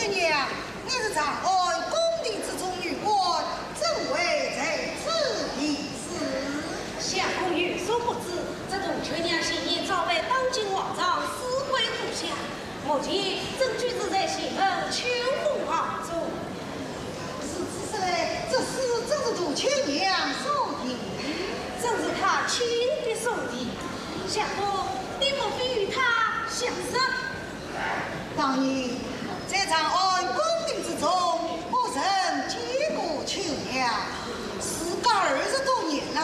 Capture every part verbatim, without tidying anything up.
娘，你是长安宫廷之中女官，怎会在此题诗？相公有所不知，这铜雀娘昔年早拜当今皇上，死归故乡，目前正居住在前门秋风巷中。如此说来，这诗正是铜雀娘所题。正是她亲笔所题。相公，你莫非与她相识？ 当然，在长安宫廷之中，我曾见过秋娘，时隔二十多年了。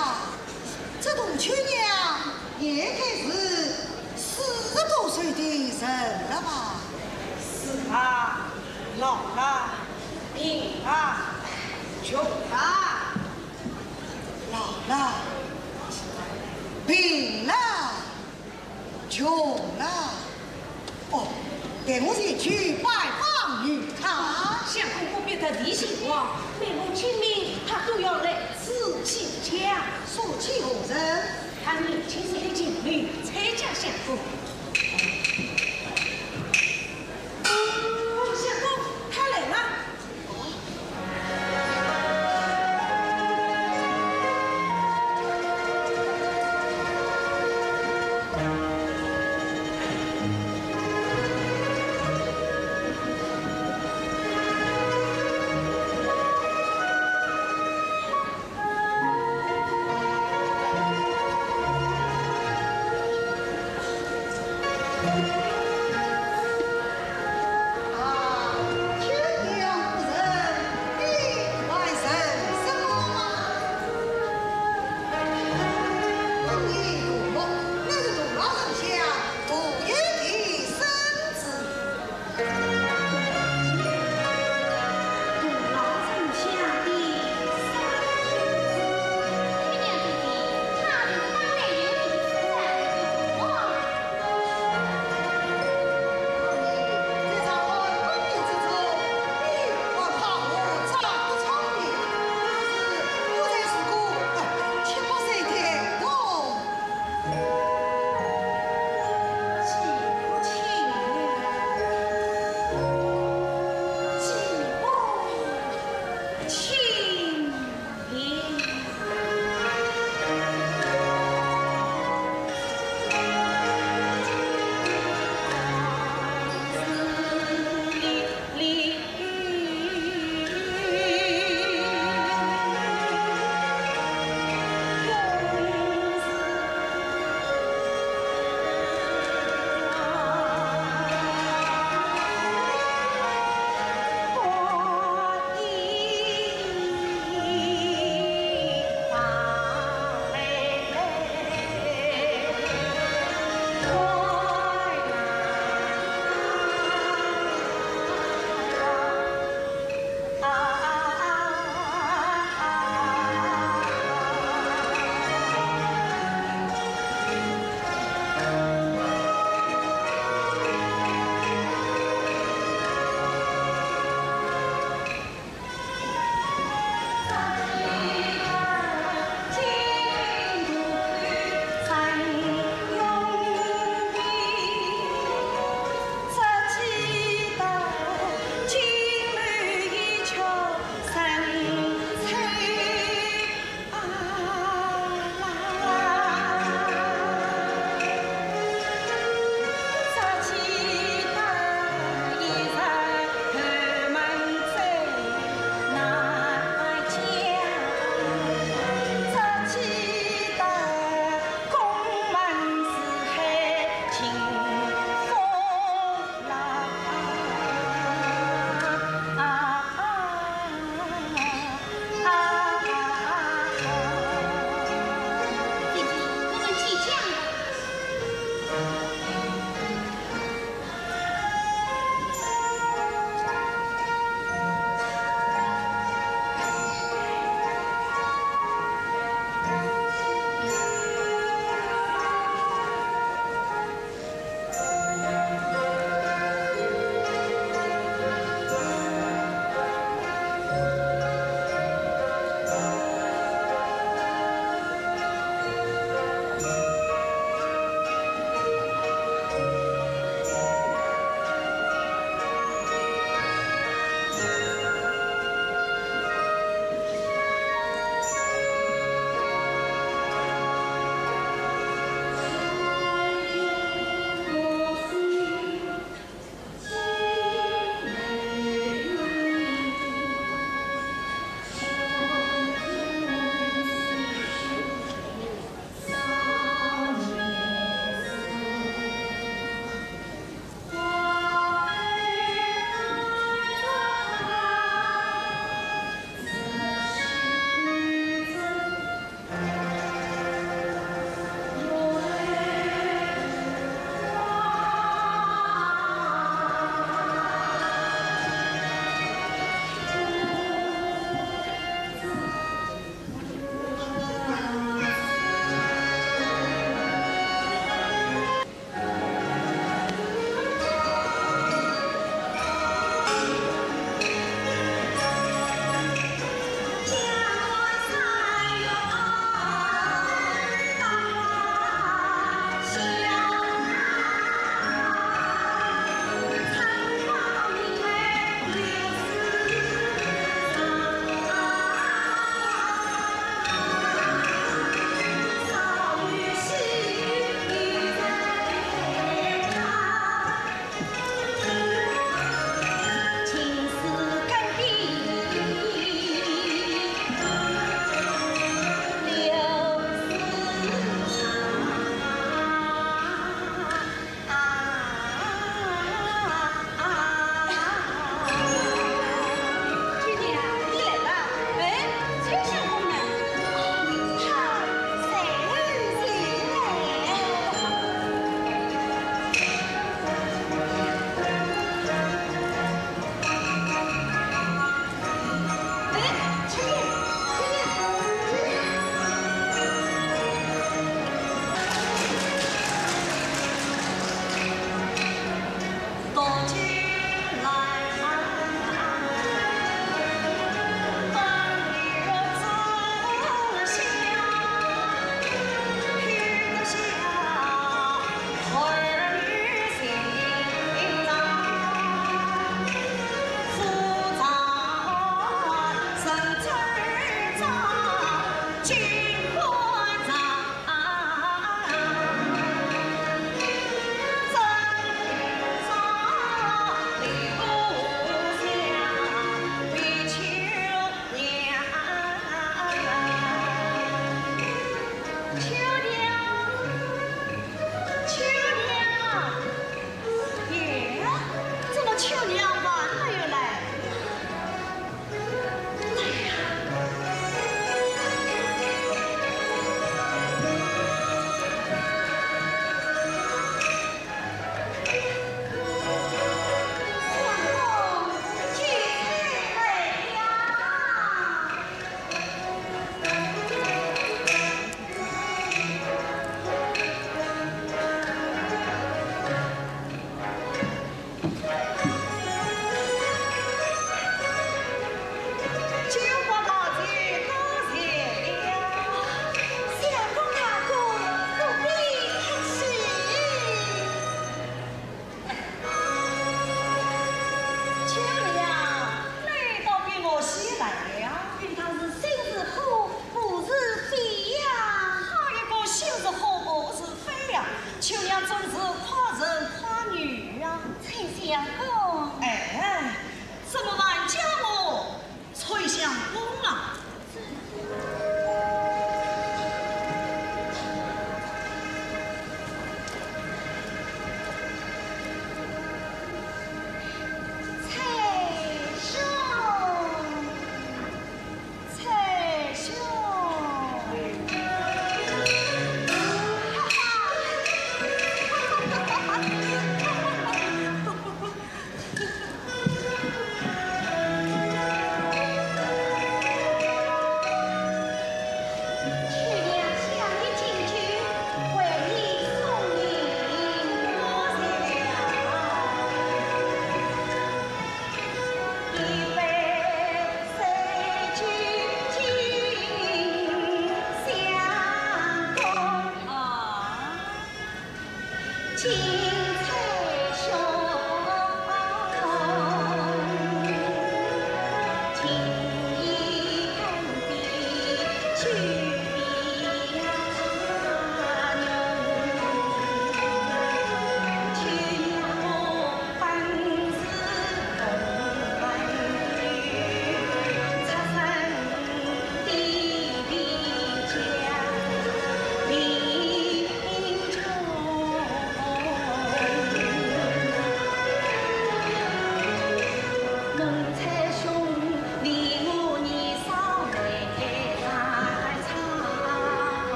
这铜雀娘也该是四十多岁的人了吧？是啊，老了，病了，穷了。老了，病了， 穷了。哦，待我前去拜访于她。相公不必特地前往，每逢清明，她都要来此西厢。所期何日？她年轻时的情侣，参加相公。哦，相公，她来了。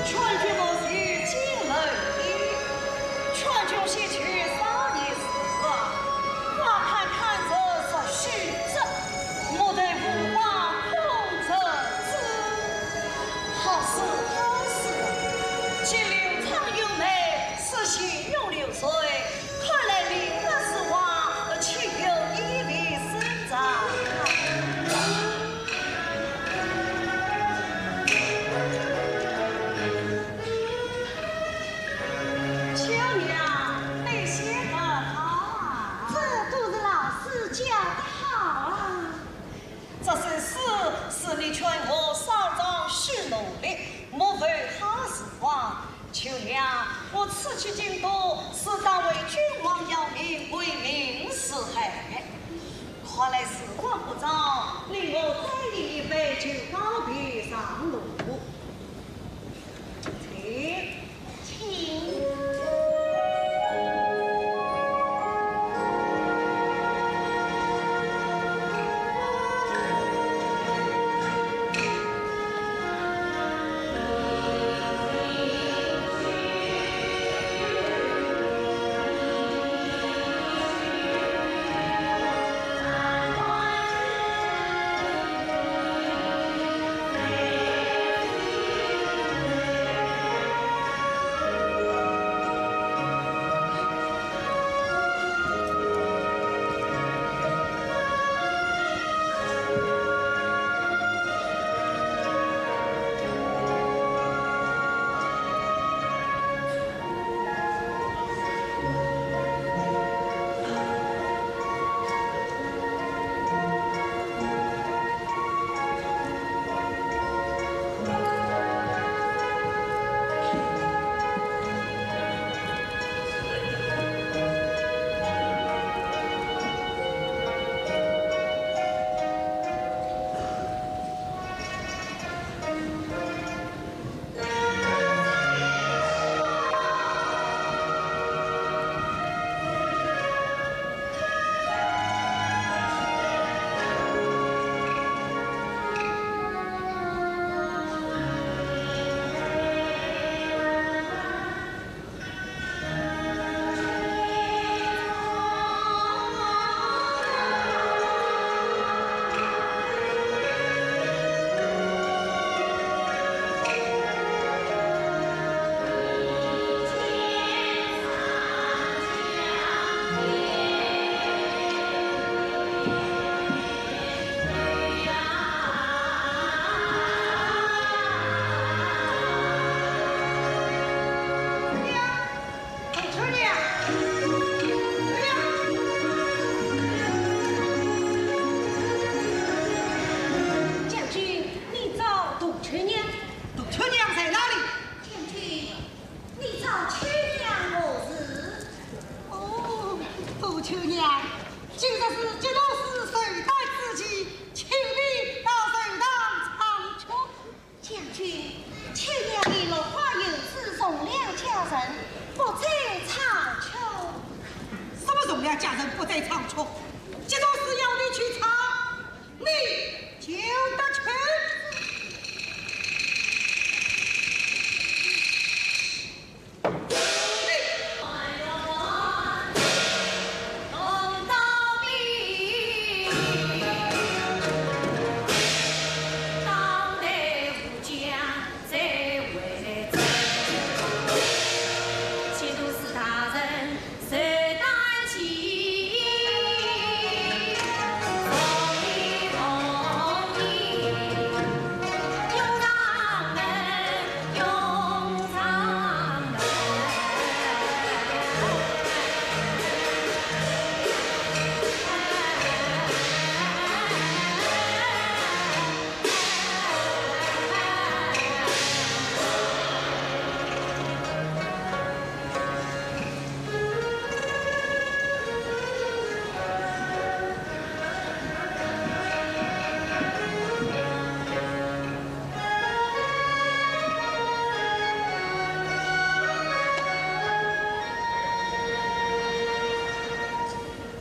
劝君莫笑金楼闭，劝君惜取少年时。花开堪折直须折，莫待无花空折枝。好诗好诗，激流长流梅，诗兴永流水。 看来你个是话，岂有一理之兆。秋娘，你写得好啊。这都是老师教的好啊。 这首诗是你劝我少朝须努力，莫负好时光。秋娘，我此去京都，是当为君王效命，为民除害。看来时光不早，你我再饮一杯，就告别上路。请。请。家人不在仓促，这种事要你去查，你就得去。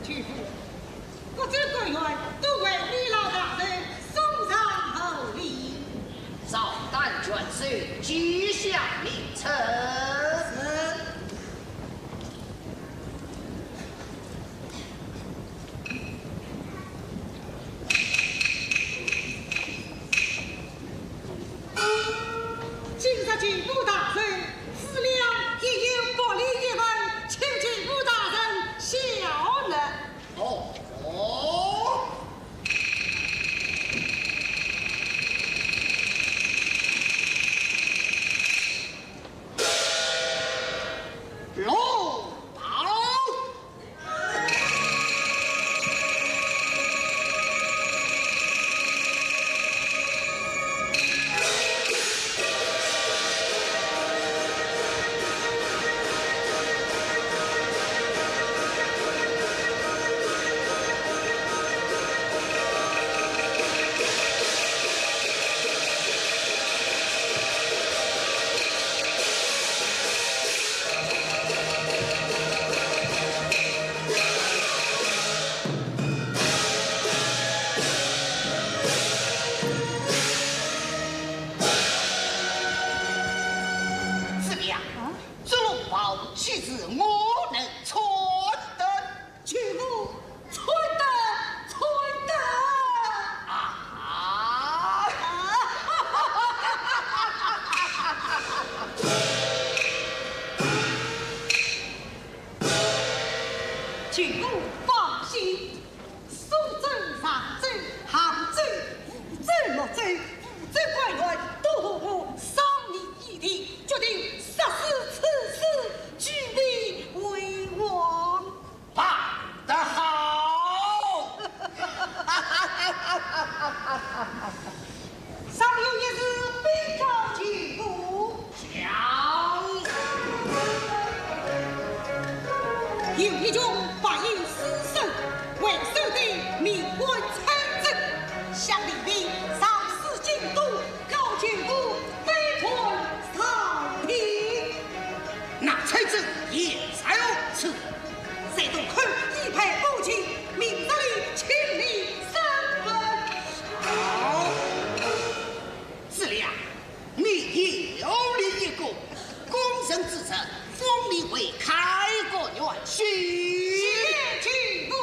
舅父，各州官员都为李老大人送上厚礼。赵旦卷首，即下领呈。是。 今日舅父大人，思量也有不理一文，请舅父大人晓得。哦，哦。 怎么样？啊？这龙袍岂是我能穿的？ 舅父，穿得，穿得。啊！舅父放心，苏州、常州、杭州、湖州、潞州，五州官员都和我商议已定，决定杀死此次，据为王。 办得好！尚有一事禀告舅父。讲。有一群白衣书生，为首的命官参政，向黎民上书京都，告舅父反叛朝廷。 那参政言在何处？在东汉一派武器，明日里请你审问。好。子良，你有了一个功臣之臣，封你为开国元勋。谢舅父。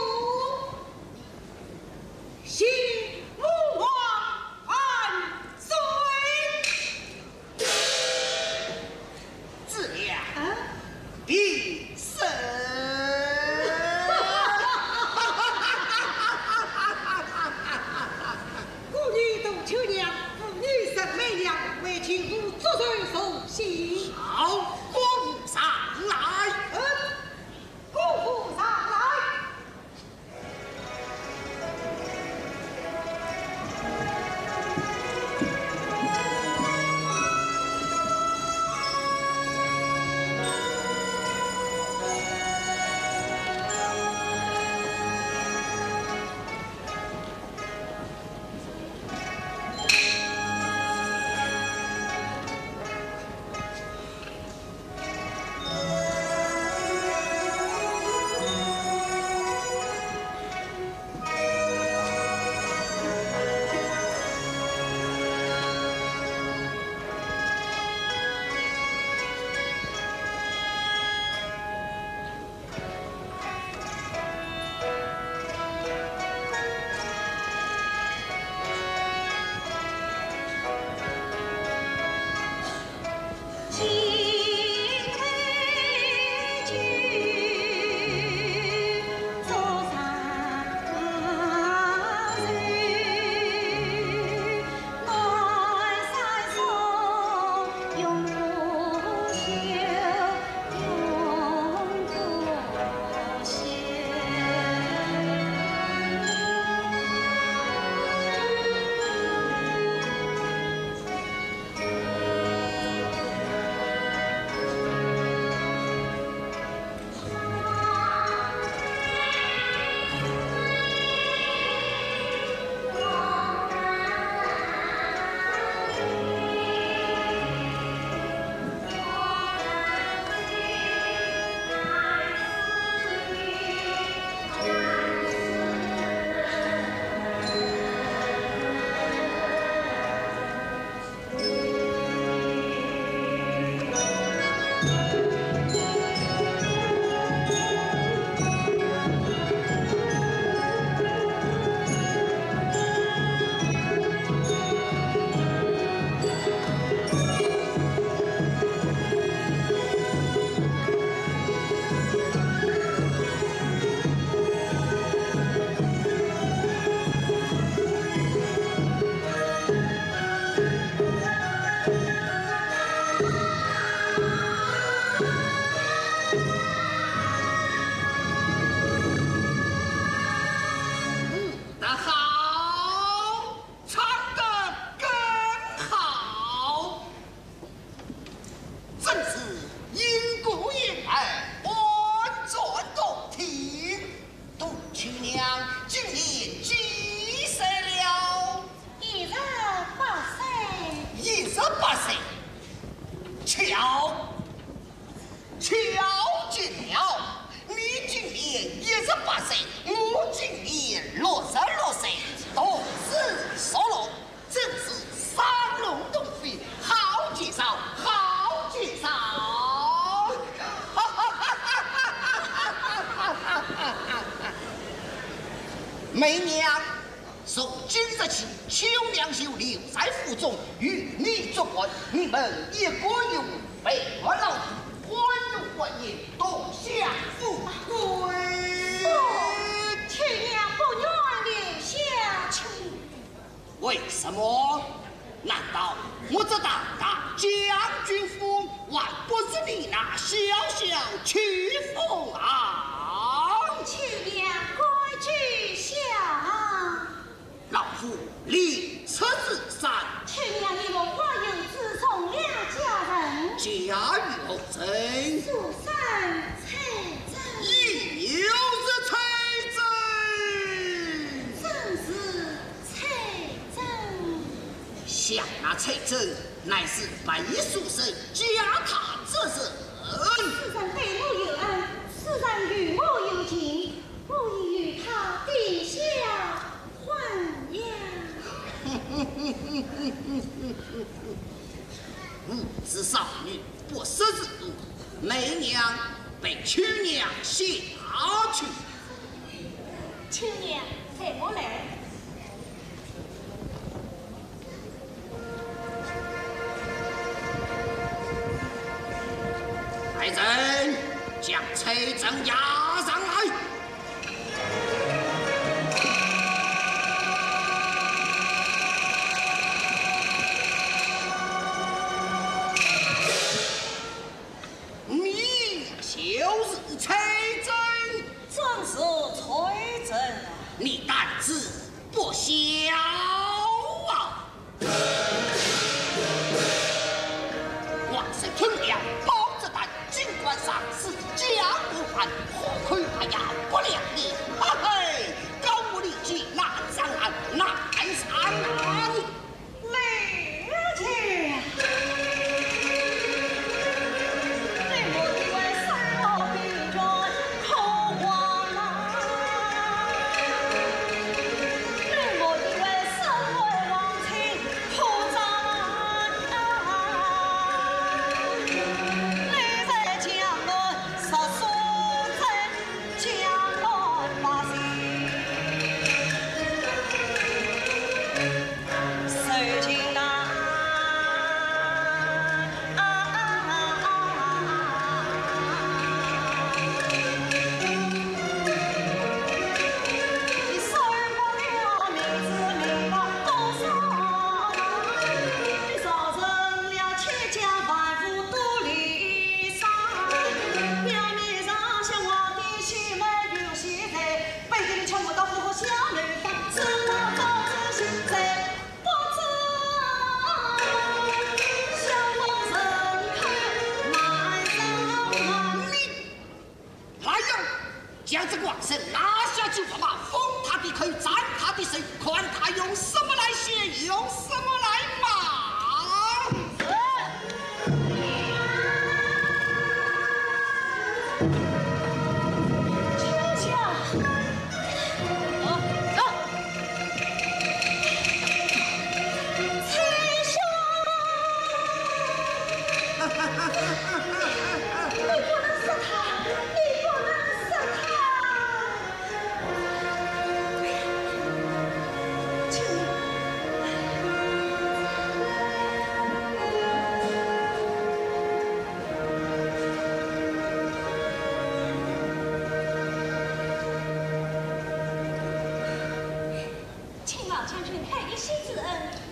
梅娘，从今日起，秋娘就留在府中，与你作伴，你们一个也不许外出，欢迎欢迎，同享富贵。不，秋娘不愿留下。为什么？难道我这大大将军府还不是你那小小秋风啊？秋娘规矩下。 老夫李赤子山。秋娘一路挂影子从良家人。家于何人？苏州采萍。又是采萍。正是采萍。想那采萍乃是被苏生脚踏之人。苏生对我有恩，苏生与我有情， 我已与他定下婚约。无知少女，不识时务，梅娘被秋娘吓去。秋娘，随我来。 来人，将采萍押上来。你就是采萍？正是采萍啊。你胆子不小啊！ 王孙吞了豹子胆，尽管上是江湖汉，虎口还要不了你。嘿嘿，高屋里去，难上难，难上难。来呀！ 来呀，将这个王孙拿下去，我们封他的口，斩他的手，看他用什么来谢，用什么来骂。请老将军开一席之恩，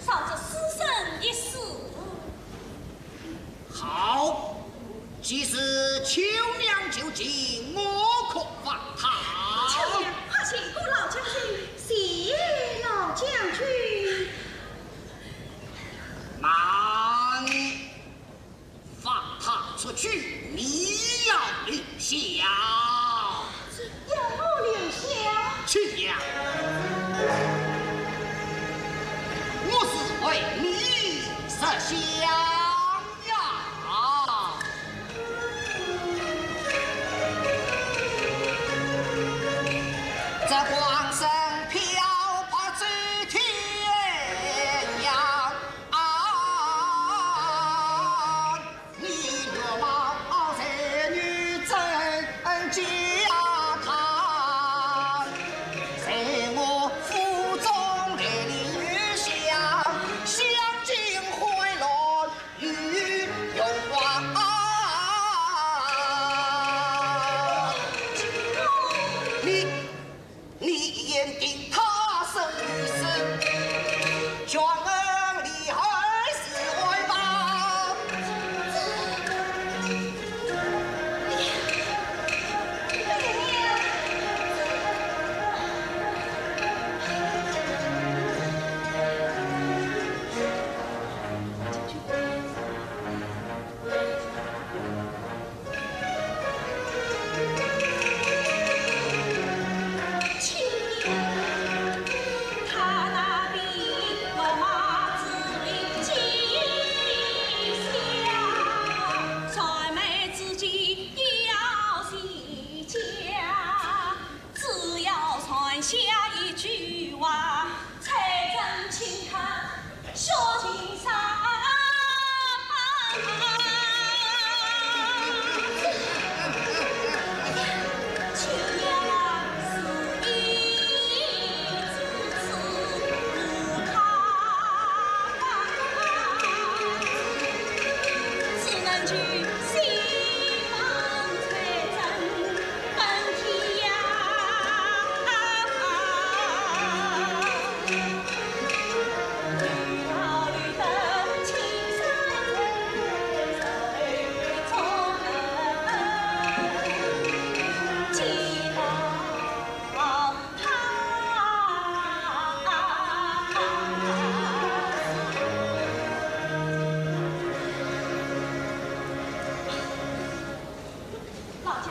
饶这书生一死。好，既是秋娘求情，我可放他。秋娘，快谢过老将军，谢老将军。慢。 放他出去，你要留下。要我留下？去呀！我是为你着想呀。这光生飘泊走天涯。 啊，你若望儿女真家堂，随我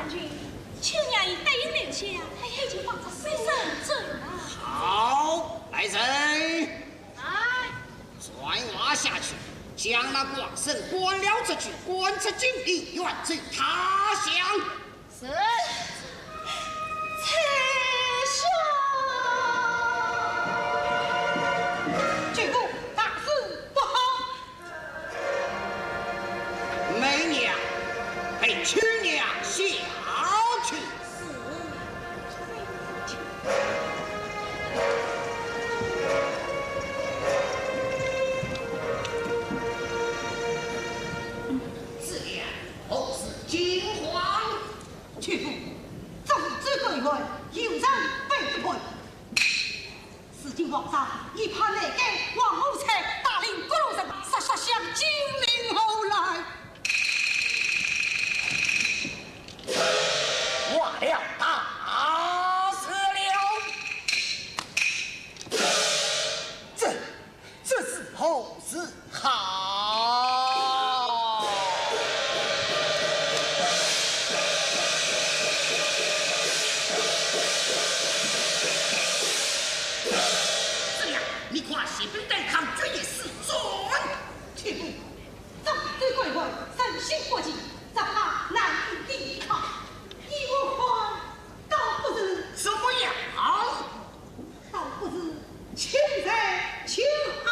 将军，秋娘已答应留下，还已经帮着收拾走了。好，来人！来。传话下去，将那广生关了出去，赶出京里，远走他乡。是。在上。军父，大事不好！ 梅娘，陪秋娘下去。是。子良，何事惊慌？军父，这府州官员有人背叛。 如今皇上已派内监王武才带领各路人马杀杀向金陵而来。坏了，大事了！这，这是何事？ 好。子良，你快起兵对抗，决一死战。军父，这州官员人心不济，只怕难以抵抗。依我看，倒不如……怎么样？倒不如请罪就好。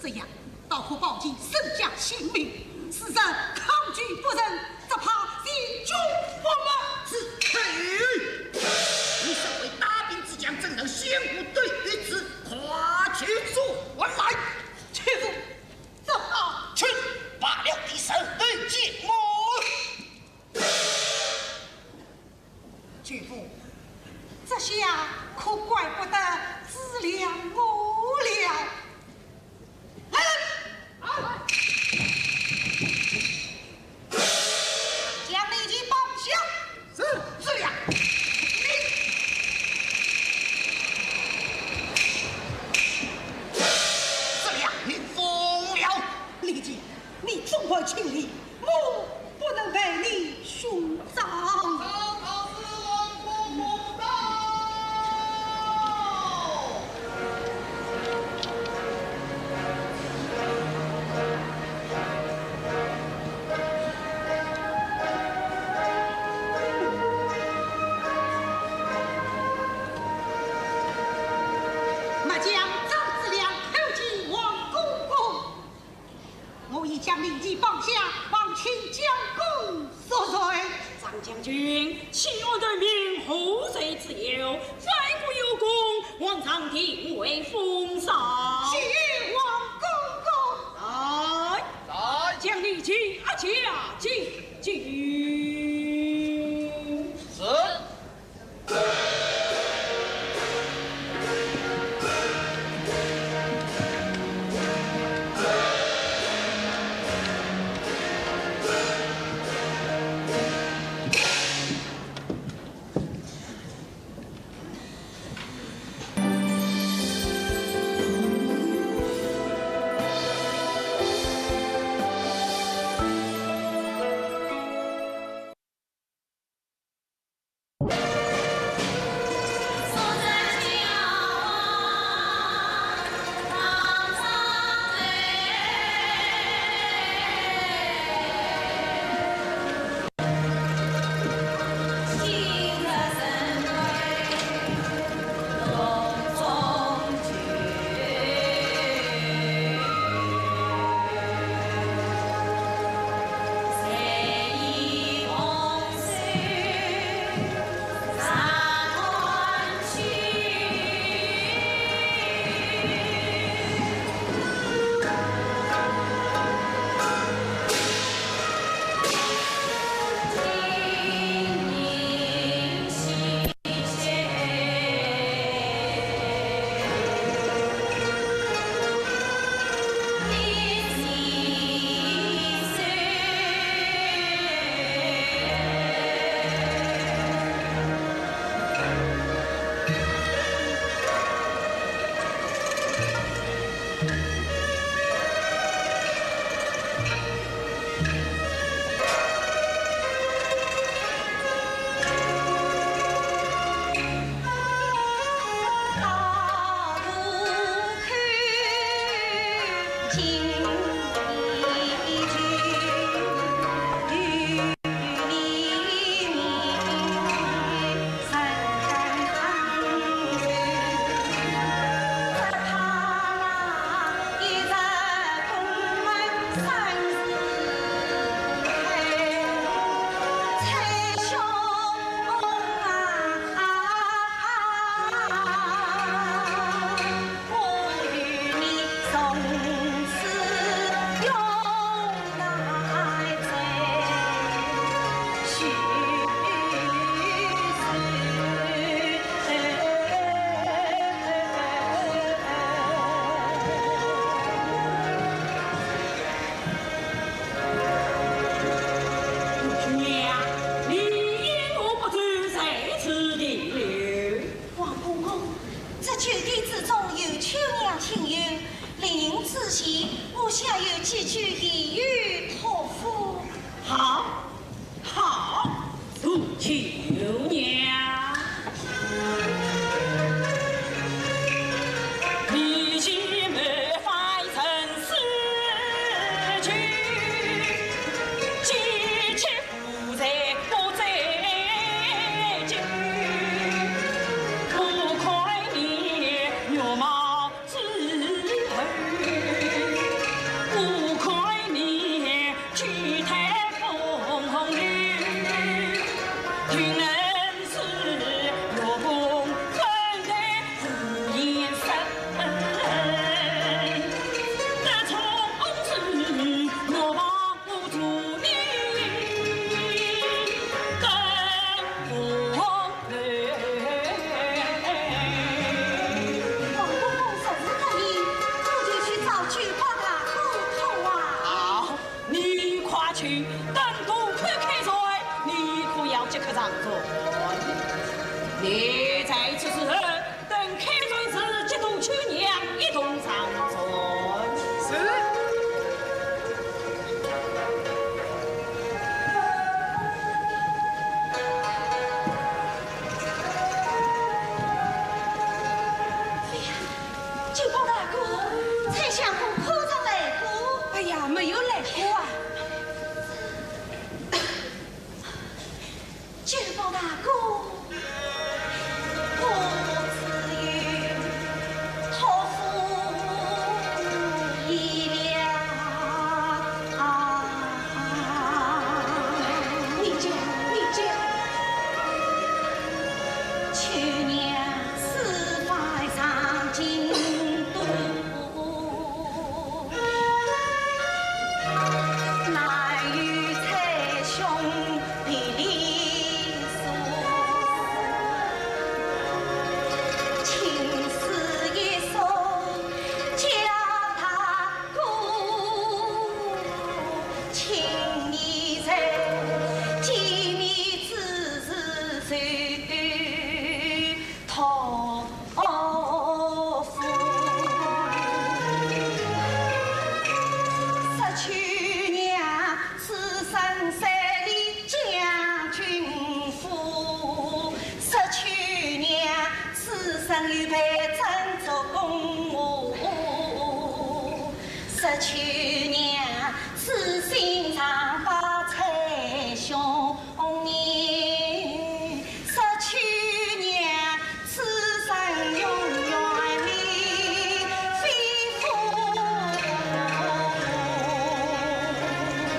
这样，倒可保全圣驾性命。如若抗拒不仁，只怕前军覆没。子良，你身为带兵之将，怎能先无队之志？快去捉拿来！军父，这……去，罢了，你身后见我。 军父，这下可怪不得子良我了。来人！啊！将李靖绑下。是，子良。你……子良，你疯了！李靖，你总管请理， 我不能为你兄长。曹操是亡国公道。末将张子良叩见王公公。 我已将李靖绑下，望请将功赎罪。张将军，弃暗投明，何罪之有？反复有功，望上殿位封赏。谢王公公。在。在。将李靖押解进京。是。娘。王公公若是答应，我就去找九保大哥讨啊。好，你快去，等我看开哉，你可要即刻上船。你在此伺候，等开船时，即同秋娘一同上船。是。 九保大哥，蔡相公可曾来过？哎呀，没有来过啊。九保大哥，我只有托付你了啊。你讲，你讲。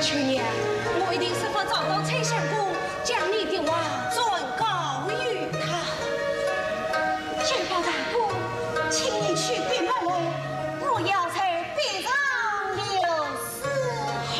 秋娘，我一定设法找到蔡相公，将你的话转告于他。九保大哥，请你去禀报，我要在边上留 好。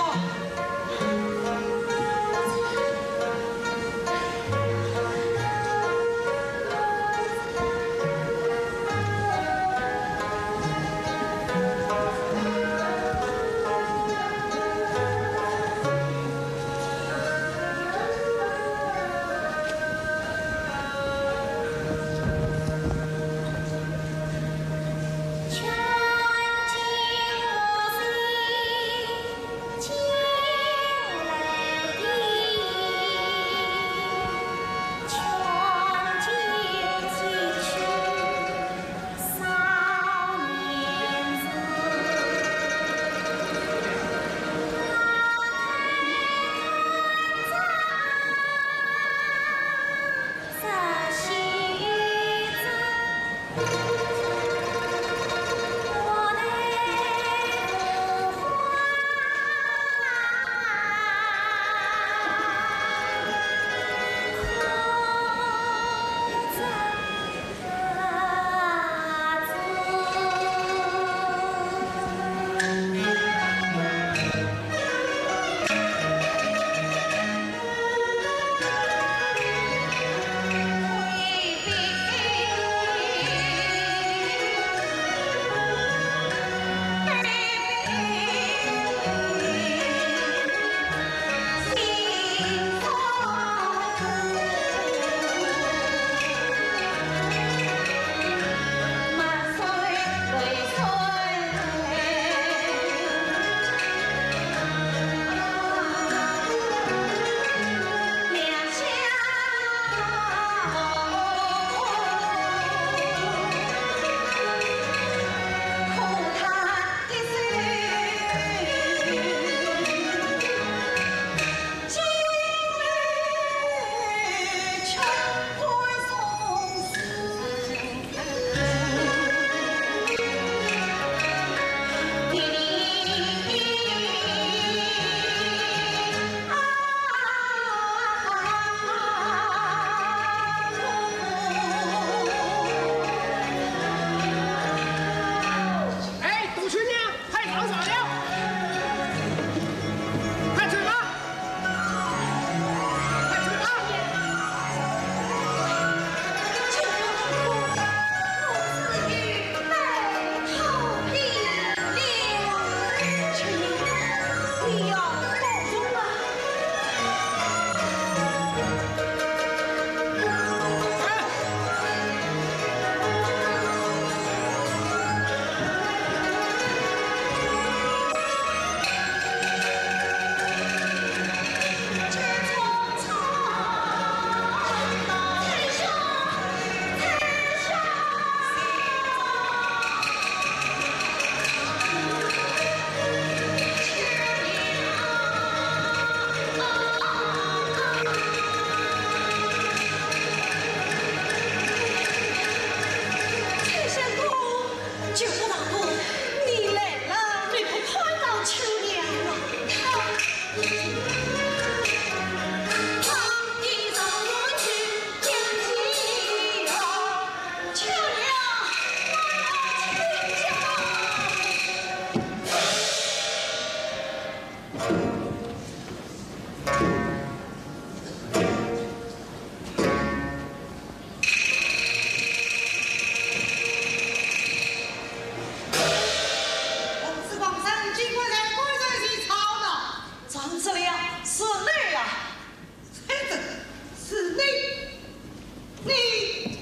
你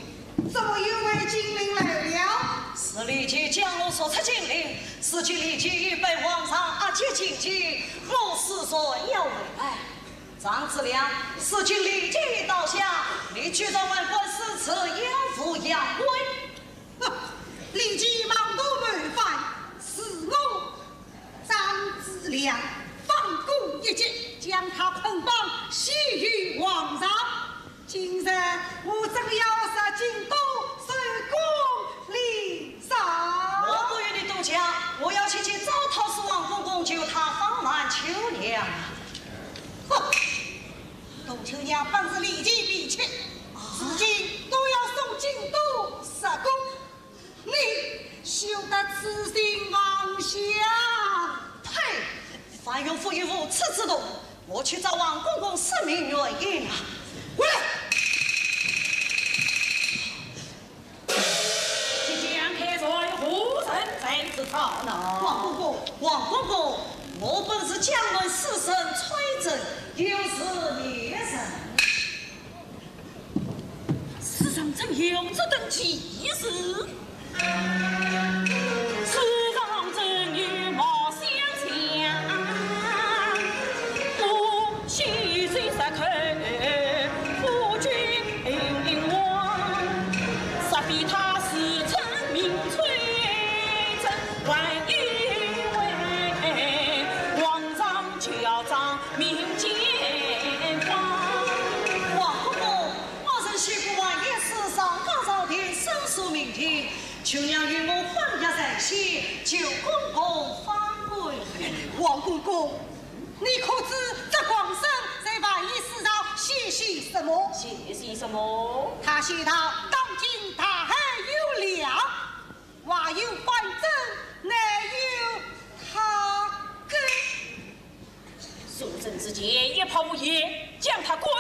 怎么又回金陵来了？是李靖将我逐出金陵，如今李靖已被皇上押解进京，我死罪要回来。张子良，如今李靖已倒下，你居然还敢如此耀武扬威？哼，李靖妄图谋反，是我 张子良反戈一击，将他捆绑，献于皇上。今日我正要入京都，首功立赏。我不与你多讲，我要去见招讨使王公公，求他放慢秋娘。哼，杜秋娘本是李靖婢妾，如今都要送京都入宫， 你休得痴心妄想。呸！樊荣府有无耻之徒，我去找王公公说明原因啊！回来！即将开罪，何人在此吵闹？王公公，王公公，我本是江南书生崔珍，有事密陈。 世上怎有这等奇事？世上怎有貌相像？我须知实口夫君王，实非他自称名崔珍，还以为皇上教长 民间芳。王公公，我曾写过完颜诗，上告朝廷，申诉民情，秋娘与我婚约在先，求公公放过。王公公，你可知这王申在完颜诗上写些什么？写些什么？他写道：当今大海有量， 外有反正，内有他根。素贞之见，一派胡言，将他赶走，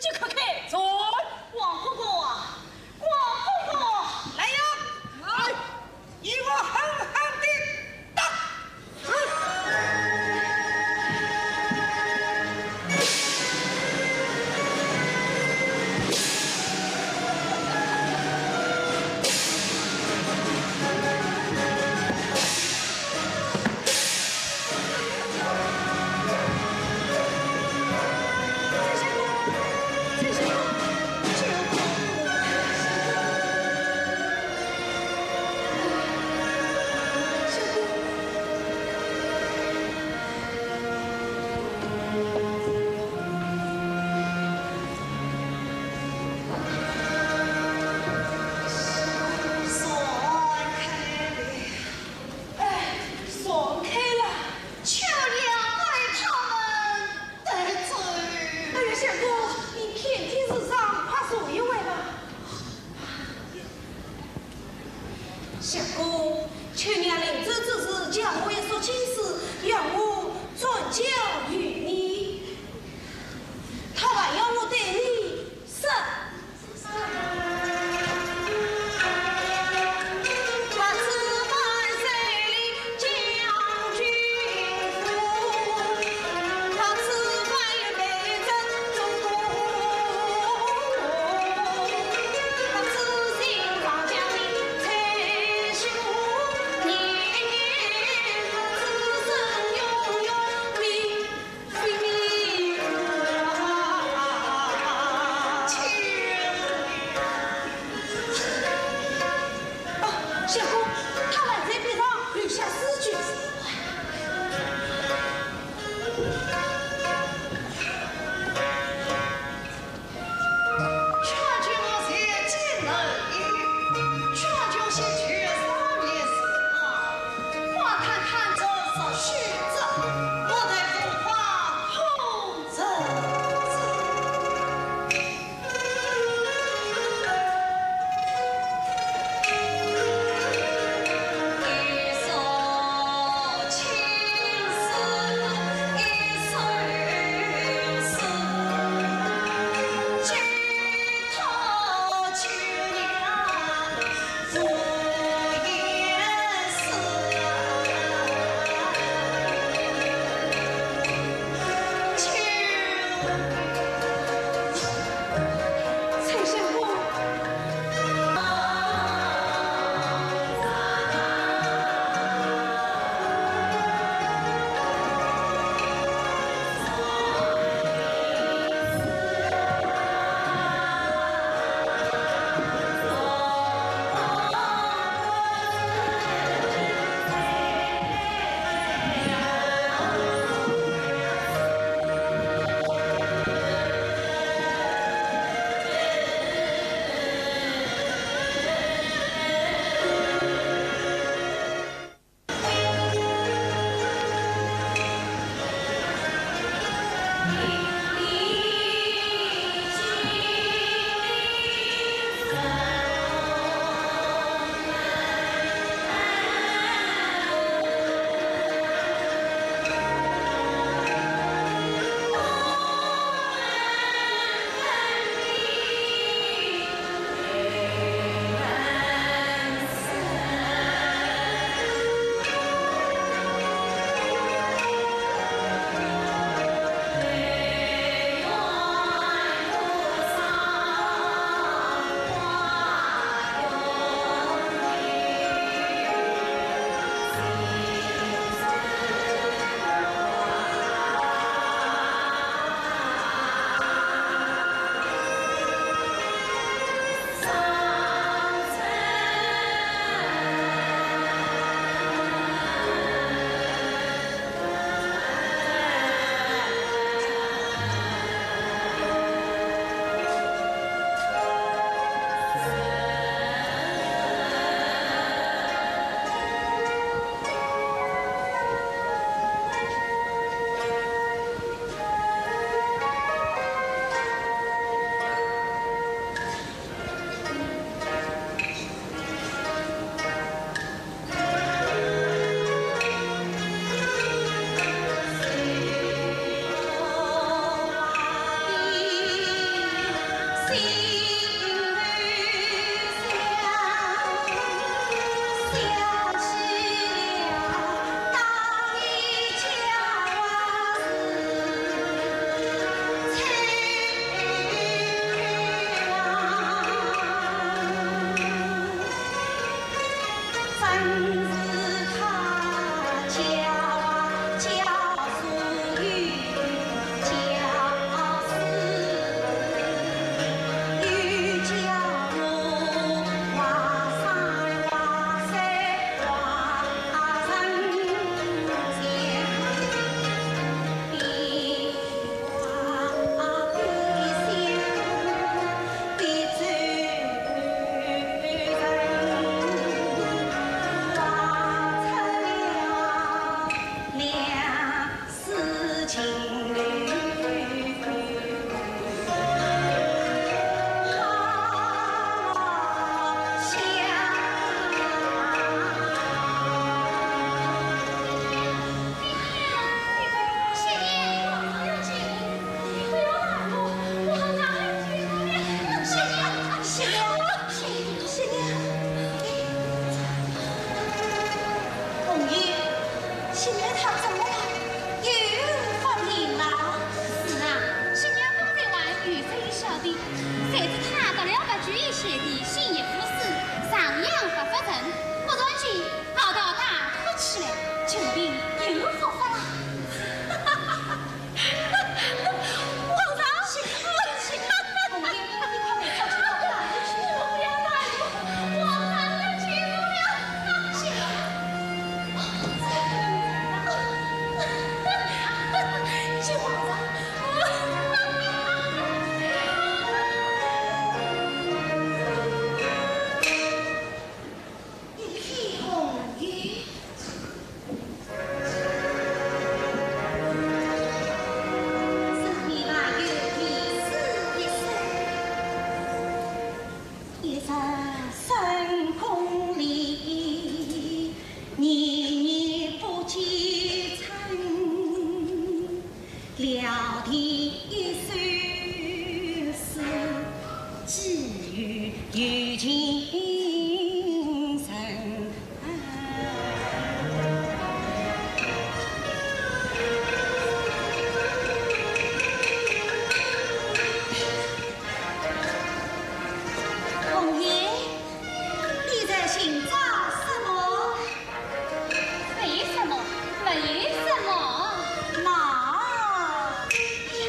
即刻开罪。王公公啊，王公公！来呀，来，与我狠狠地打！哎，传开了。秋娘为他们得罪。哎呀，相公，你遍体鳞伤，快坐一会吧。相公，秋娘临走之时，叫我一束金丝，要我转交于你。她还要我对你说，红玉，新娘她怎么了？有发病了？是啊，新娘刚才还有声笑的，谁知她到了八九以前，一心一意思，上阳发发沉，忽然间跑到大哭起来，究竟又复发了。皇上，皇上，红玉，你快回去，快回去。不要打我，皇上要救我了。救皇上。一飞红云。 一日深宫里，年年不见春。料题一首诗，寄与有情人。 红云，你在寻找什么？没什么，没什么。那，哎呀，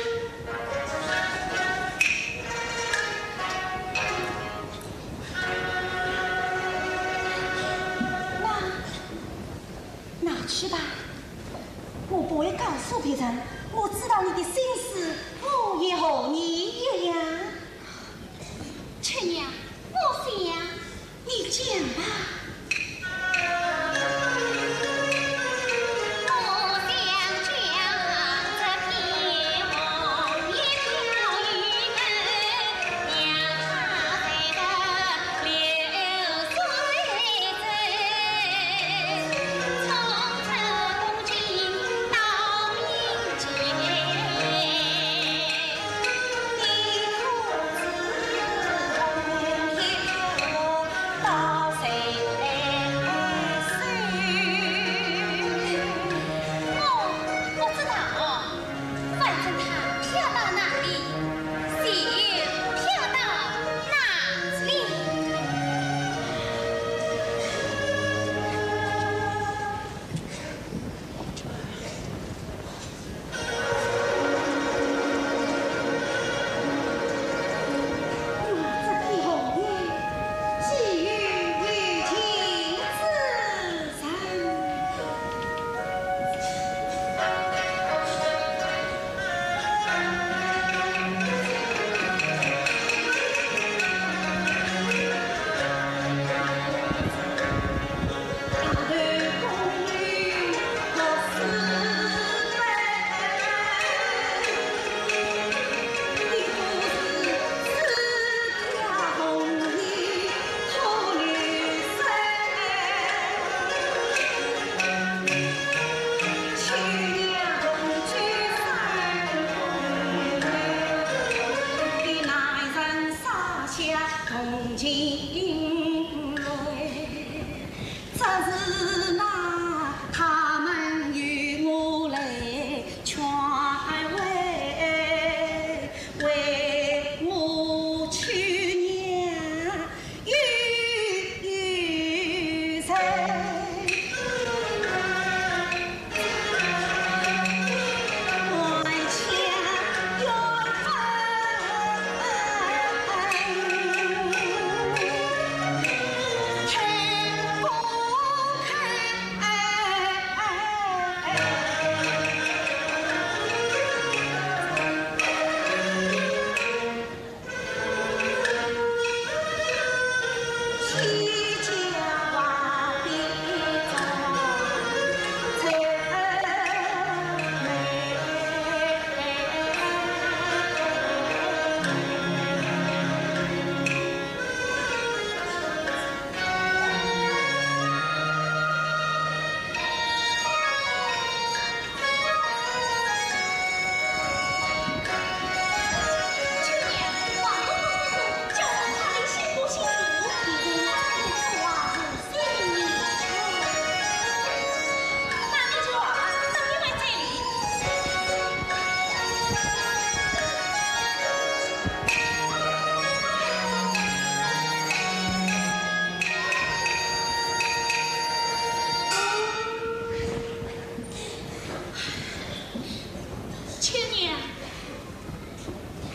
那，拿去吧。我不会告诉别人，我知道你的心思，我也和你一样。春娘，我想，你讲吧。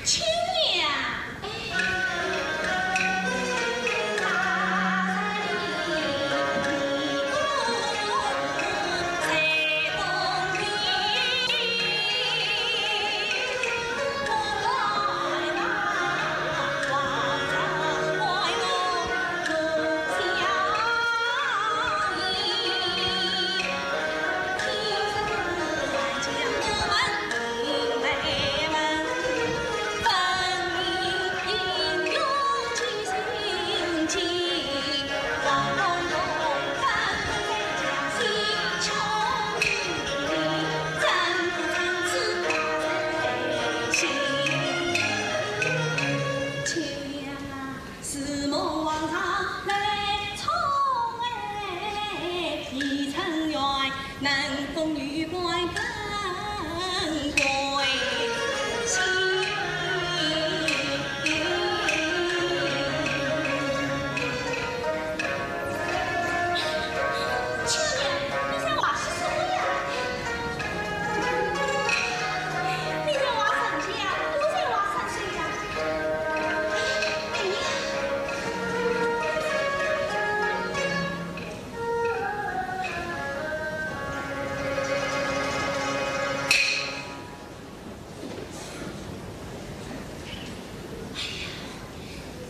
亲娘。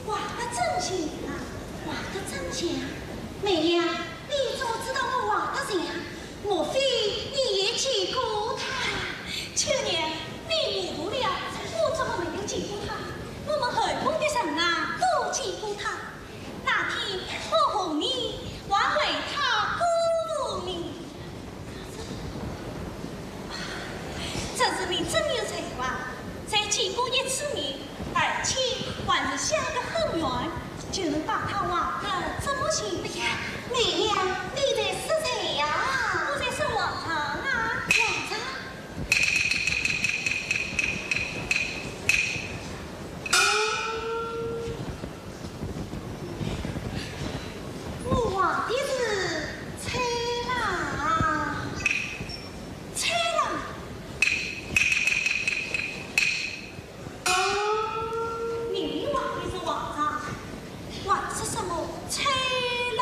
坏得真像啊，坏得真像。梅娘，你怎么知道我坏得像？莫非你也见过他？秋娘，你糊涂了，我怎么没有见过他？我们后宫的人啊，都见过他。 那天我和你还为他鼓舞呢。这是你真有才华，才见过一次面，而且还是相隔很远，就能把他画得这么像。哎呀，梅娘，你在说谁呀？我在说皇上啊。皇上？ 我画的是崔郎。崔郎？你画的是皇上，画的是什么崔郎？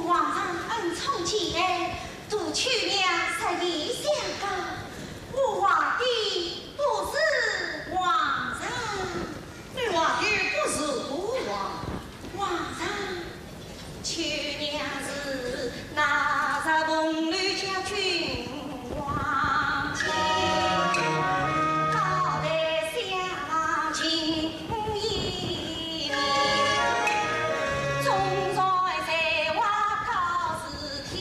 皇上恩宠既来，杜秋娘实已相告，我皇帝不是皇上。你皇帝不是孤王。皇上， 秋娘是那日凤楼佳君王后，高台相望情意浓，总裁才华高似天，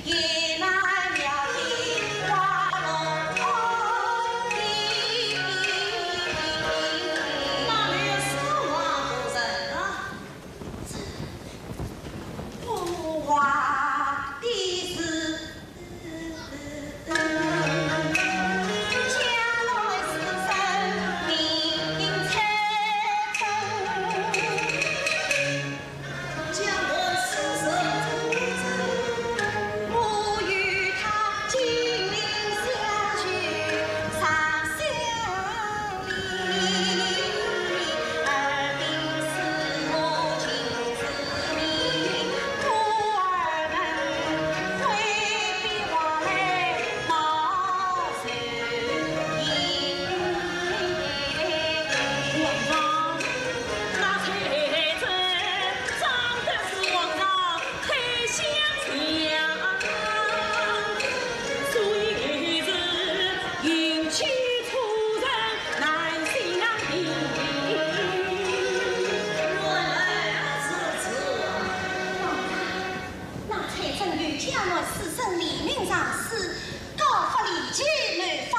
也难料理花落空的。那里是王夫人啊？ 我皇帝是将来世生命才分，将来世生命才分，我与他金陵相许长相 那采萍与江南书生联名上书，告发郦建谋反，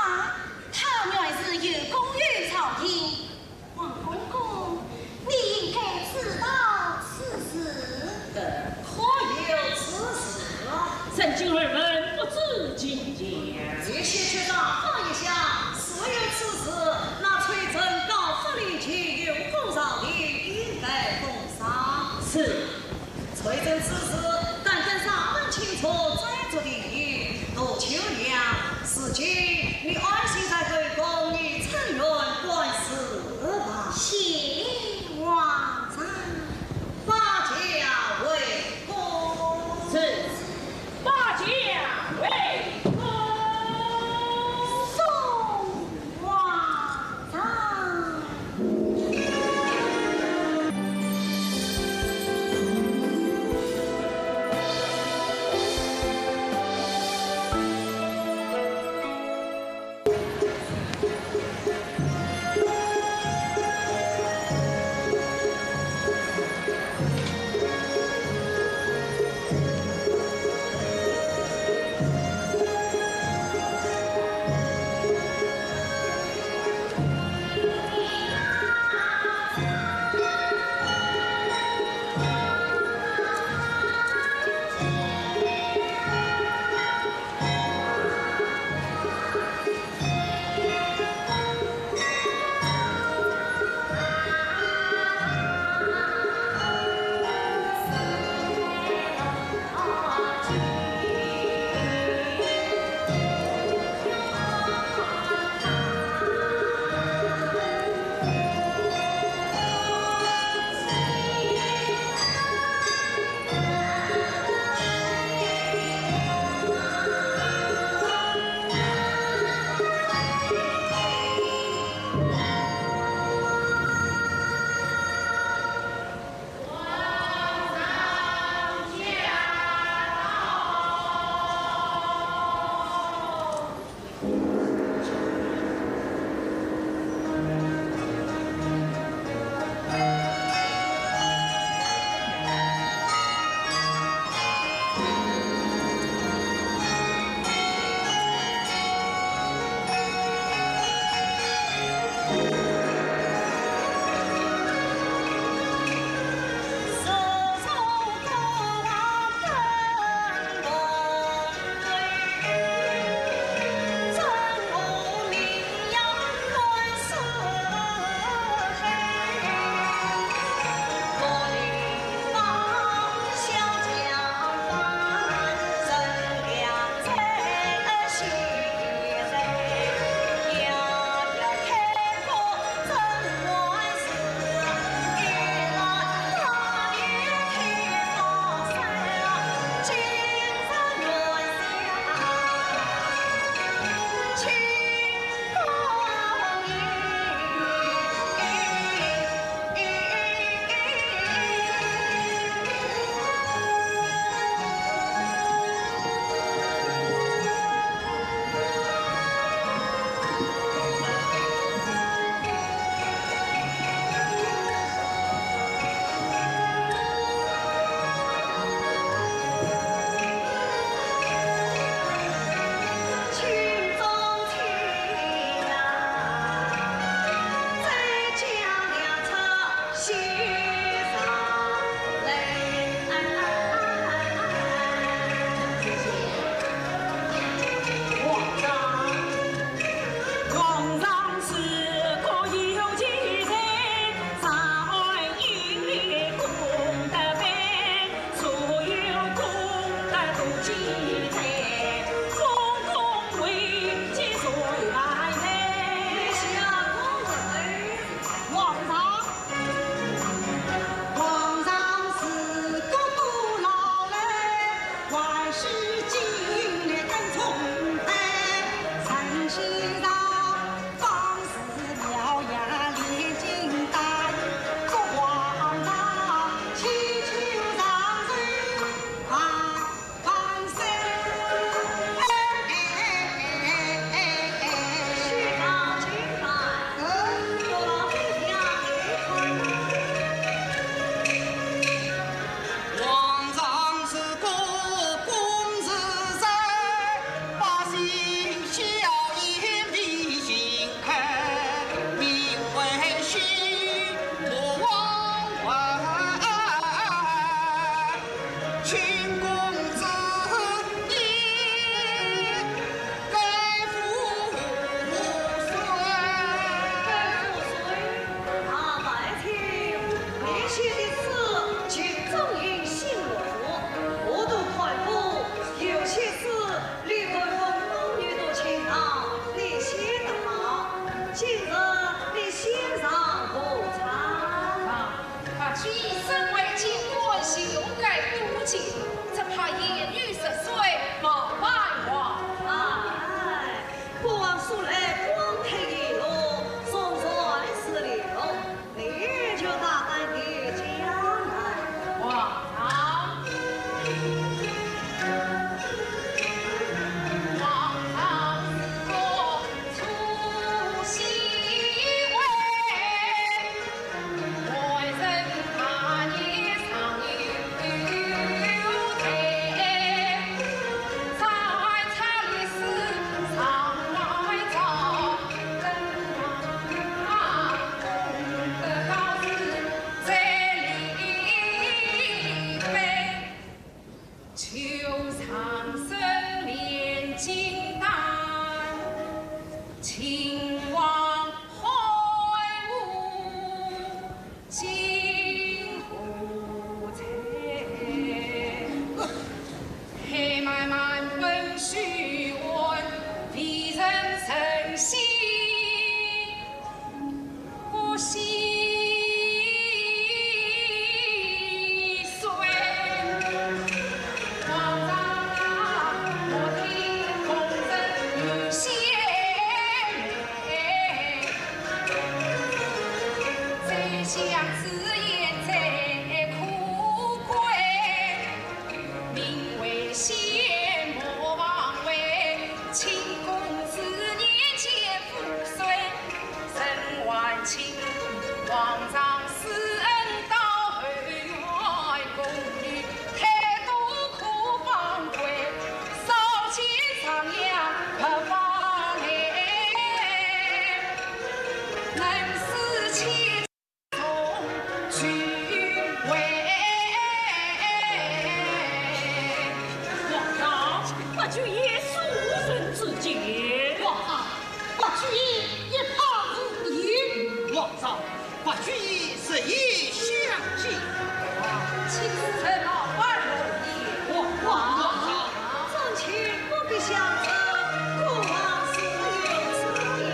他原是有功于朝廷。 王公公，你应该知道此事。呃，可有此事啊？臣今耳闻，不知情节。这些却打发一下，若有此事，那采萍告发郦建有功朝廷，应该封赏。是。 采萍此事，但等查问清楚，再做定夺。杜秋娘，如今你安心在后宫，你趁愿观事吧。谢皇上。保驾回宫。是。 保驾回宫。送皇上。清宫之礼，该服谁？该服谁？啊，爱卿，你写的诗情中应心落座，我读看过，有些诗李官封当年都请到，你写得好，今日你先尝何尝？啊，白居易身为京官，就该多敬，只怕言语失水，冒犯皇上。哎，孤王素来光推一路，从善如流，你就大胆地讲来。皇上，皇上是个粗心人。 就长生面金丹，秦王海无金无才，黑漫漫本须问，未曾成心。 不惜水。皇上啊，我听风声有些美，宰相之言最可贵。 名为仙，莫妄为，清宫之年皆付谁？身患清宫，皇上施恩到后院，宫女太多可放归，少见上阳不放泪。能使妾 从君为。皇上，白居易素人之见。皇上，白居易一派如何？皇上，白居易日夜相见。请臣冒犯龙颜。皇上，皇上。 众卿不必相争，孤王自有此意。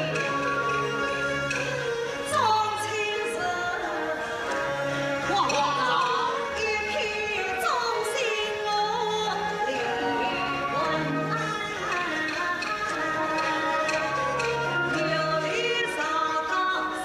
众卿是皇上，一片忠心我李文安，有理上告谢。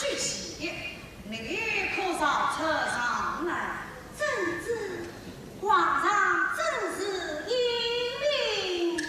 去起，你可上车上来。遵旨。皇上真是英明。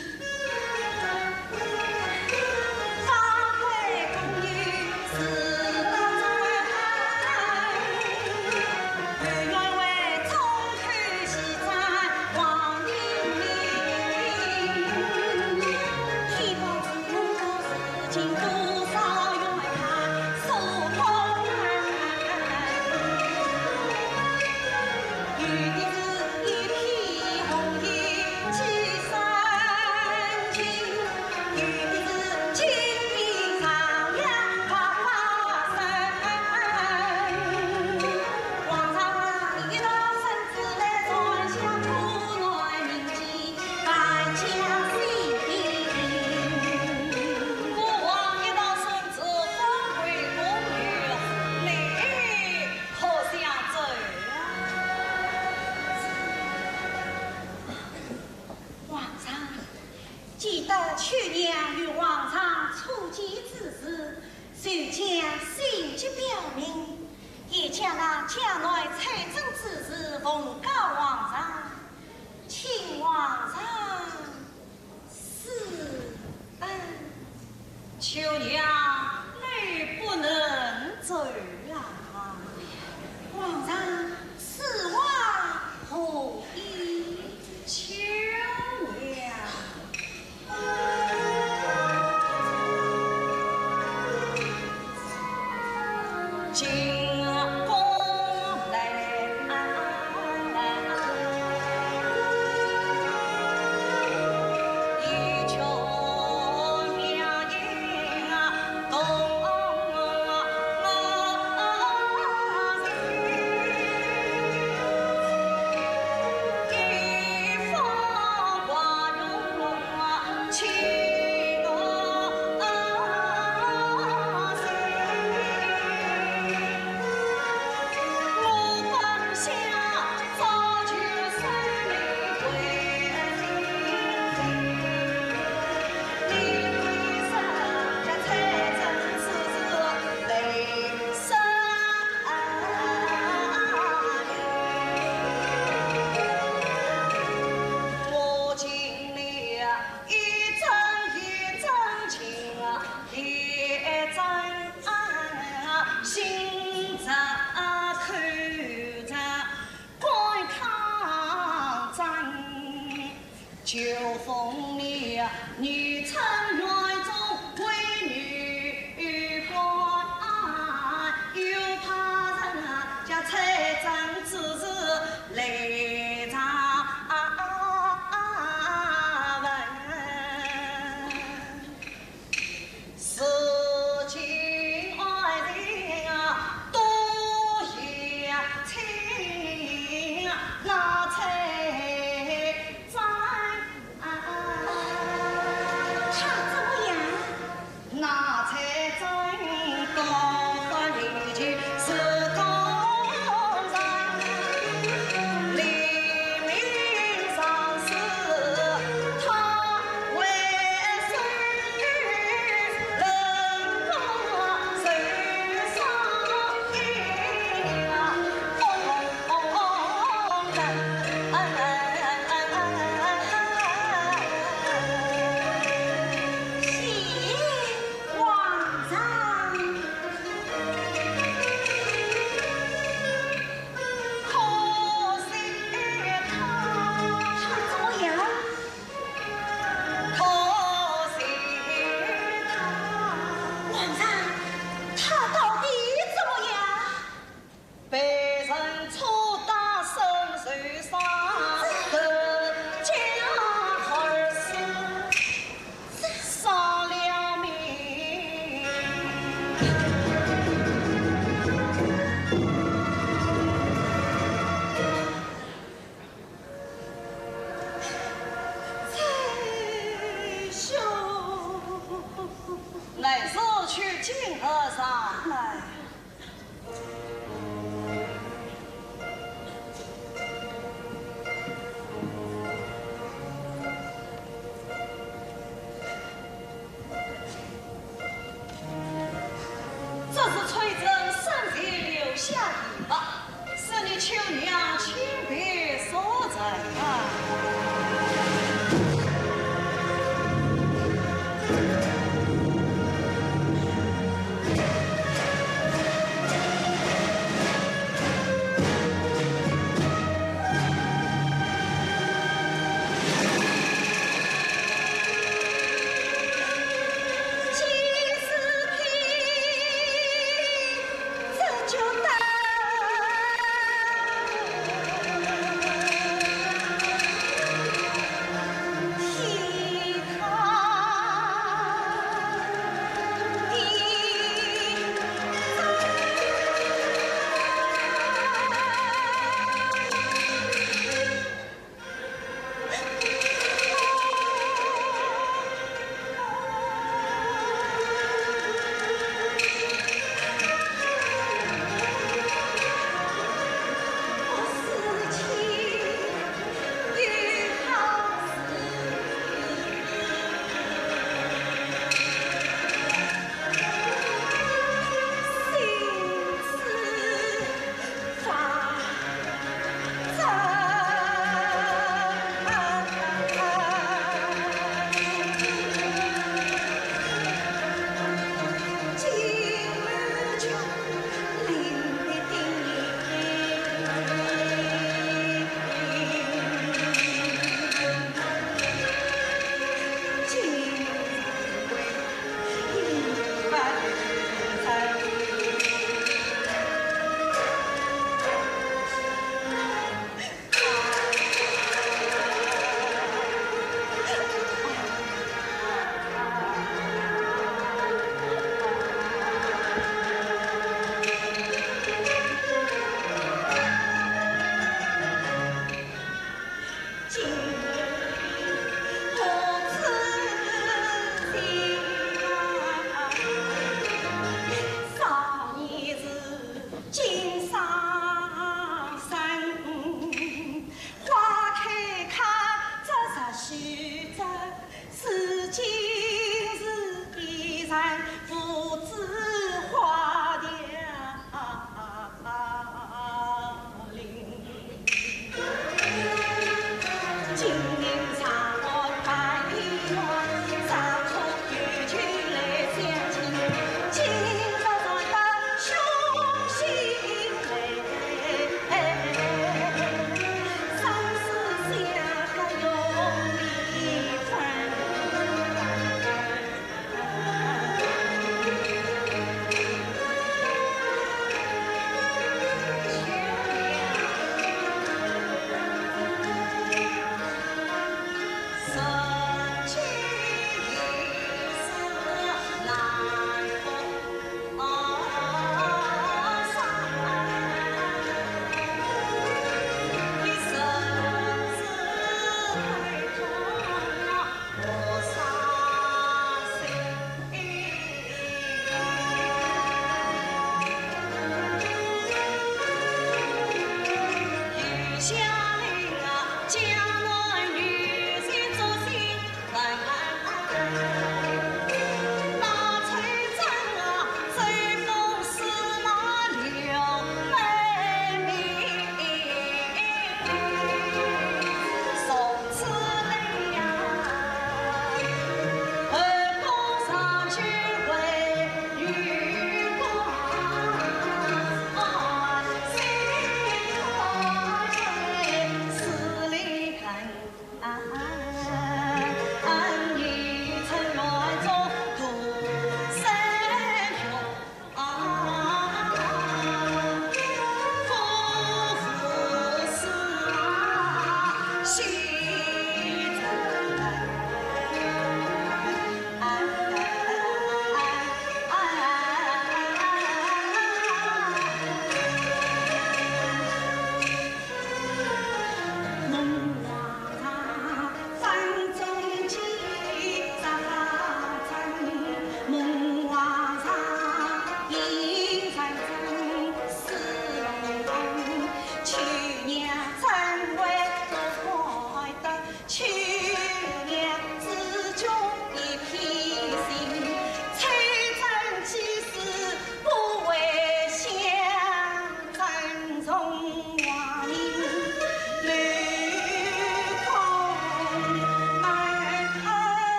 皇上，记得去年与皇上初见之时， 就将心迹表明，也将那江南采萍之事奉告皇上，请皇上施恩。秋娘，你不能走啊！皇上，此话何意？秋娘。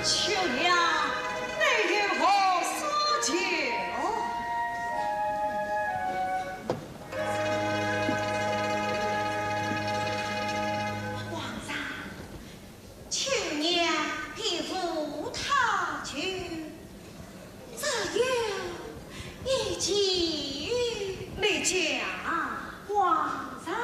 秋娘，你有何所求？皇上，秋娘别无他求，只有一件。你讲。皇上。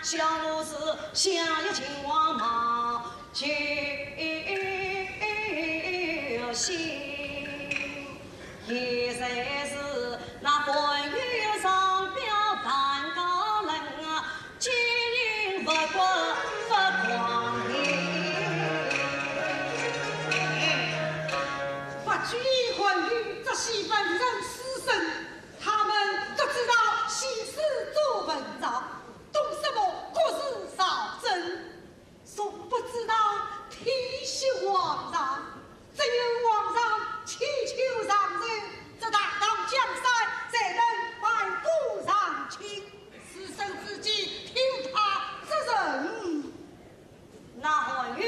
小奴是下一秦王马九星，现在是那寰宇上表弹高人啊，金银不国不光明。八句寰宇这些文人书生，他们只知道写诗做文章，懂什么国事朝政，从不知道天下皇上。只有皇上千秋长寿，这大唐江山才能万古长青。书生之间，听他之人。那寰宇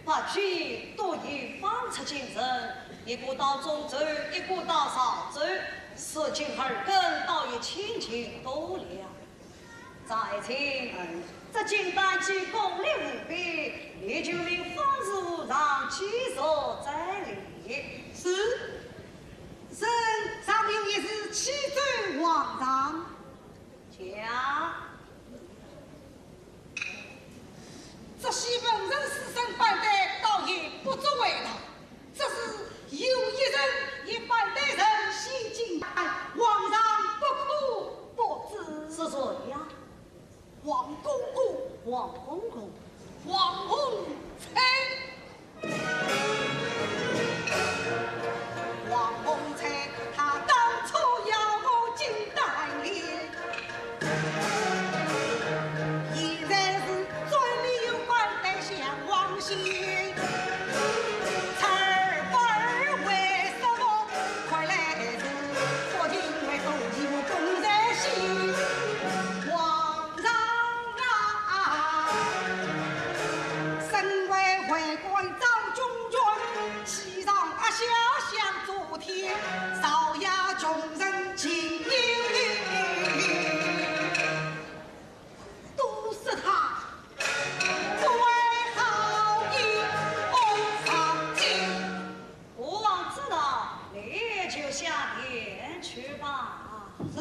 八句都已放出京城，一个到中州，一个到常州，如今耳根倒也清净多了。 赵爱卿，这金丹记功力无比，你就命方士和尚继续整理。是，臣尚有一事启奏皇上。讲。这些文人书生班带倒也不足为道，只是有一人也班带人写金丹，皇上不可不知。是谁呀？ 王公公。王公公。王洪才。王洪才他当初要我金丹联，现在是嘴里有关的想王心。才儿不儿为什么快来是，不听为父母公在心。 皇上啊，身为为官掌军权，岂让阿小想做天，朝野穷人情义。都是他不怀好意，不上进。 国王知道，你就下殿去吧。是。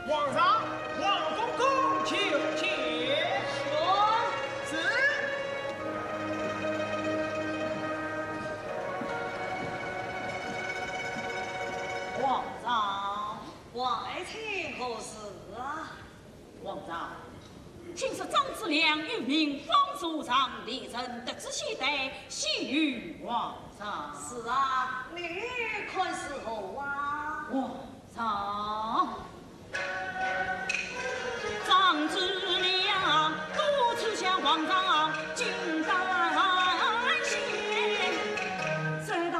皇上，王公公求见。说。是。皇上。王爱卿何事啊？ 皇上，听说张子良有名方士和尚，连城得知先代，献与皇上。是啊，你看如何啊？皇上，张子良多次向皇上进献，这道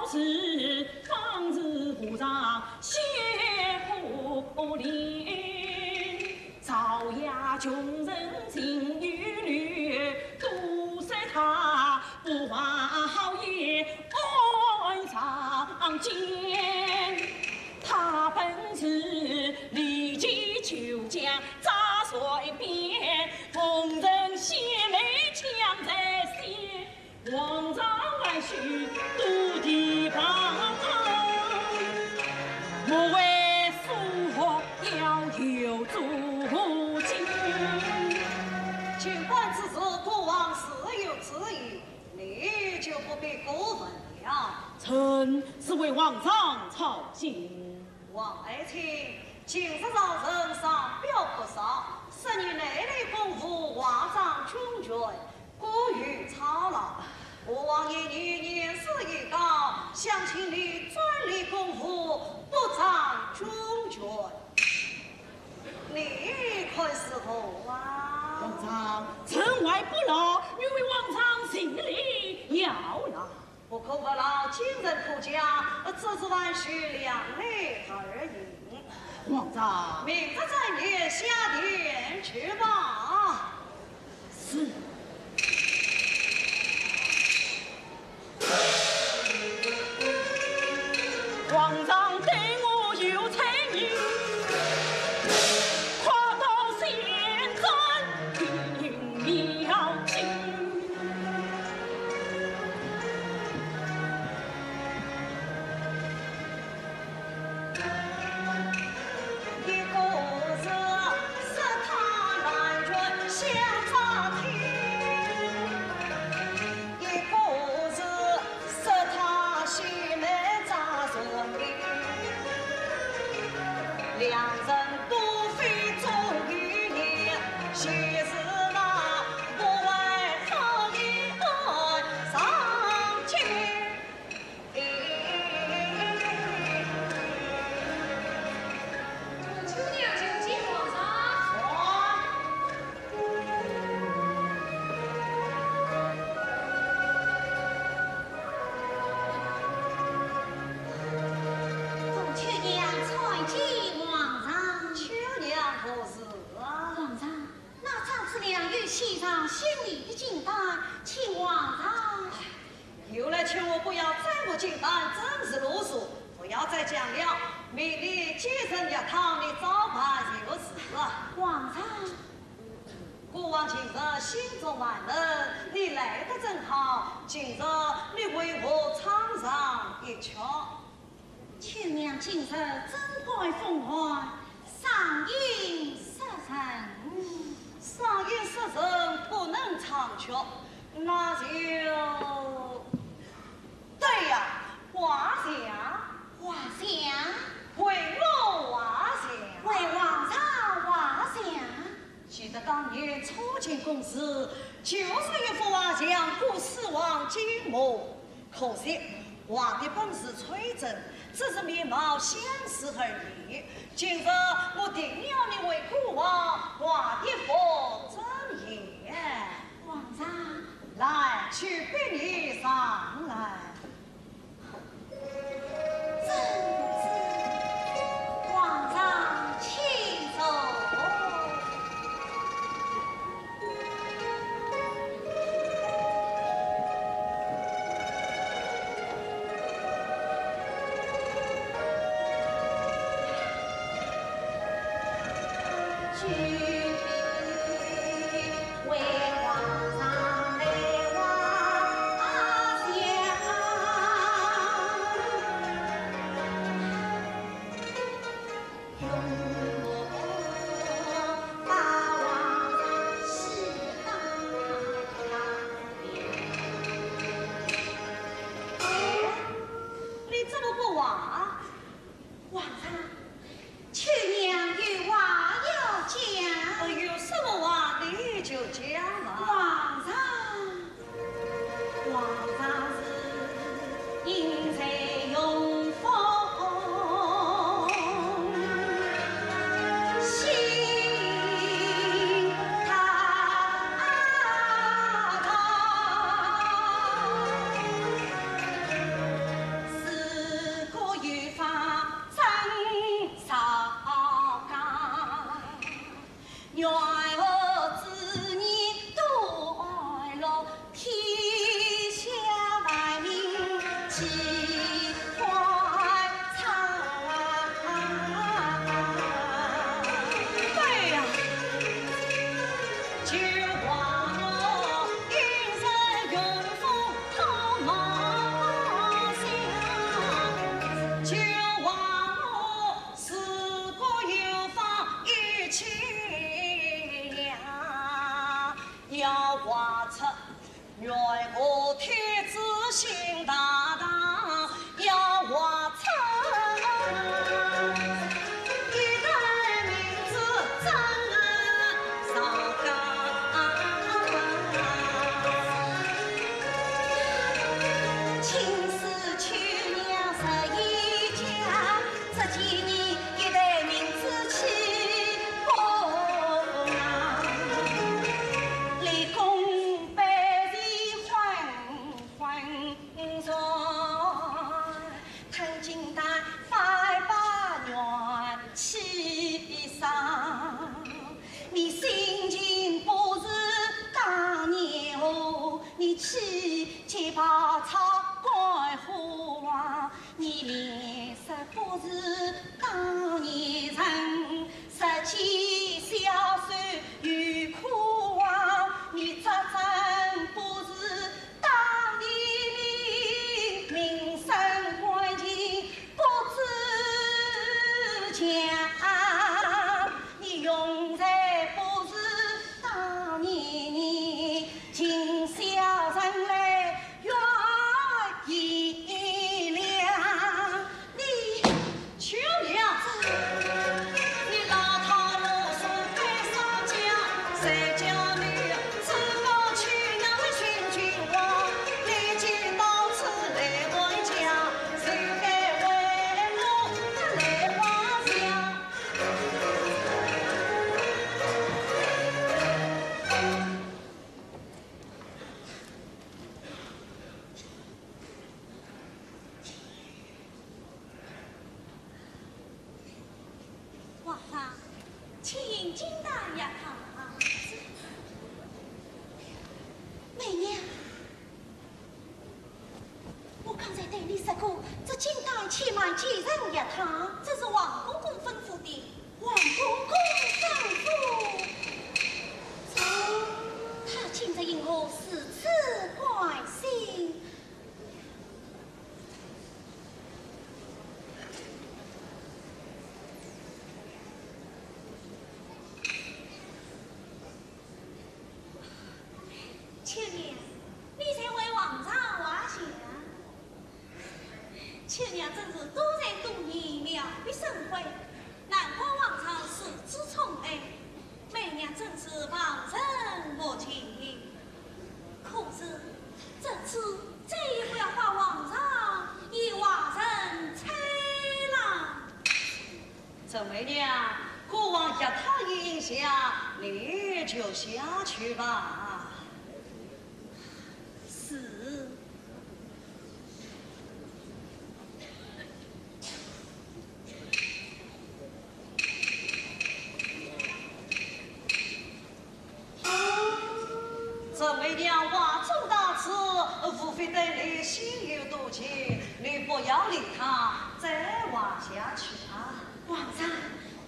是方士和尚献不灵。 朝野穷人情与理，都说他不怀好意，暗藏奸。他本是离奇求将，在水边，逢人献美抢在先。 皇上万岁，多提防，莫为所要有阻拦。尽管此事国王自有旨意，你就不必过问了。臣是为皇上操心。 王爱卿，近日朝臣上表不少，说你内里功夫外仗军权，过于操劳。我王爷你年事已高，想请你专理功夫，不仗军权。你看如何啊？皇上，臣怀不劳，愿为皇上尽力效劳。 不可不劳，今日可嘉，只是万岁量力而行。皇上。明日再议，下殿去吧。是。皇上对我有才艺，快刀仙斩定要紧。良人多非忠于言，岂是那不怀好意爱上卿。哎，哎，哎，哎，哎。 那张子良有献上心意的金丹，请皇上。 又来劝我不要再不敬他，真是啰嗦，不要再讲了。明日接人药汤，你照办就是了。皇上。孤王近日心中烦闷，你来得正好，今日你为我唱上一曲。 秋娘今日怎敢风寒，嗓音失神。嗓音失神不能唱曲，那就，对呀，画像。画像？为我画像。为皇上画像。 记得当年初进宫时，就是一幅画像，故四王金墓。可惜画的本是崔真，只是面貌相似而已。今日我定要你为孤王画一幅真像。皇上。来，去，禀你上来。 正是，皇上请坐。你怎么不画？ 皇上，秋娘有话要讲。哦，有什么话你就讲吧。皇上，皇上是英才雄风，心大。 如果有方真造假，奈何子女多爱乐，天下万民齐欢唱。对呀。 你心情不是当年好，你去吃百草开花王，你脸色不是当年人，日见消瘦又枯黄，你扎针不是 当年你名声官情不知强，你容颜不是当年你，今宵人来月已亮，你 秋娘，请进大学堂。梅娘，我刚才对你说过，这金丹且慢进入学堂，这是王公公吩咐的。王公公吩咐？他今日因何如此关心？ 秋娘，你在为皇上画像？秋娘真是多才多艺，妙笔生辉，难怪皇上如此宠爱。梅娘真是望尘莫及。可是这次再也不要画皇上，也画人才了。 陈梅娘，过往学堂已经下，你就下去吧。是。陈梅娘话中大志，无非对你心有多情，你不要理她，再画下去啊。 皇上，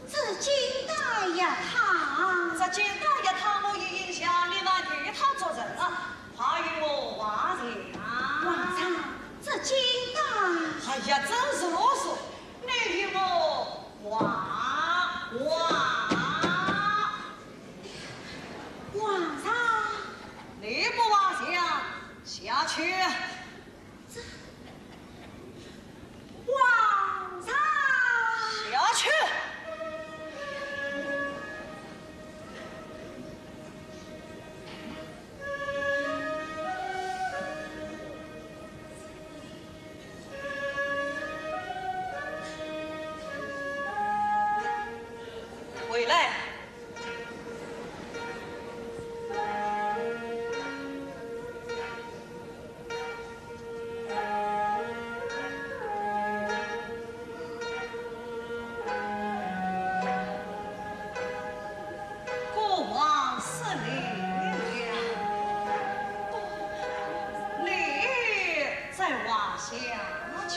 这金丹学堂。这金丹学堂我已经下，你还与她作甚啊？快与我画像。皇上，这金丹。哎呀，真是啰嗦！你与我画，画。皇上。你不画像，下去。 这，皇上。下去。回来。 国王失礼了，你再画下去。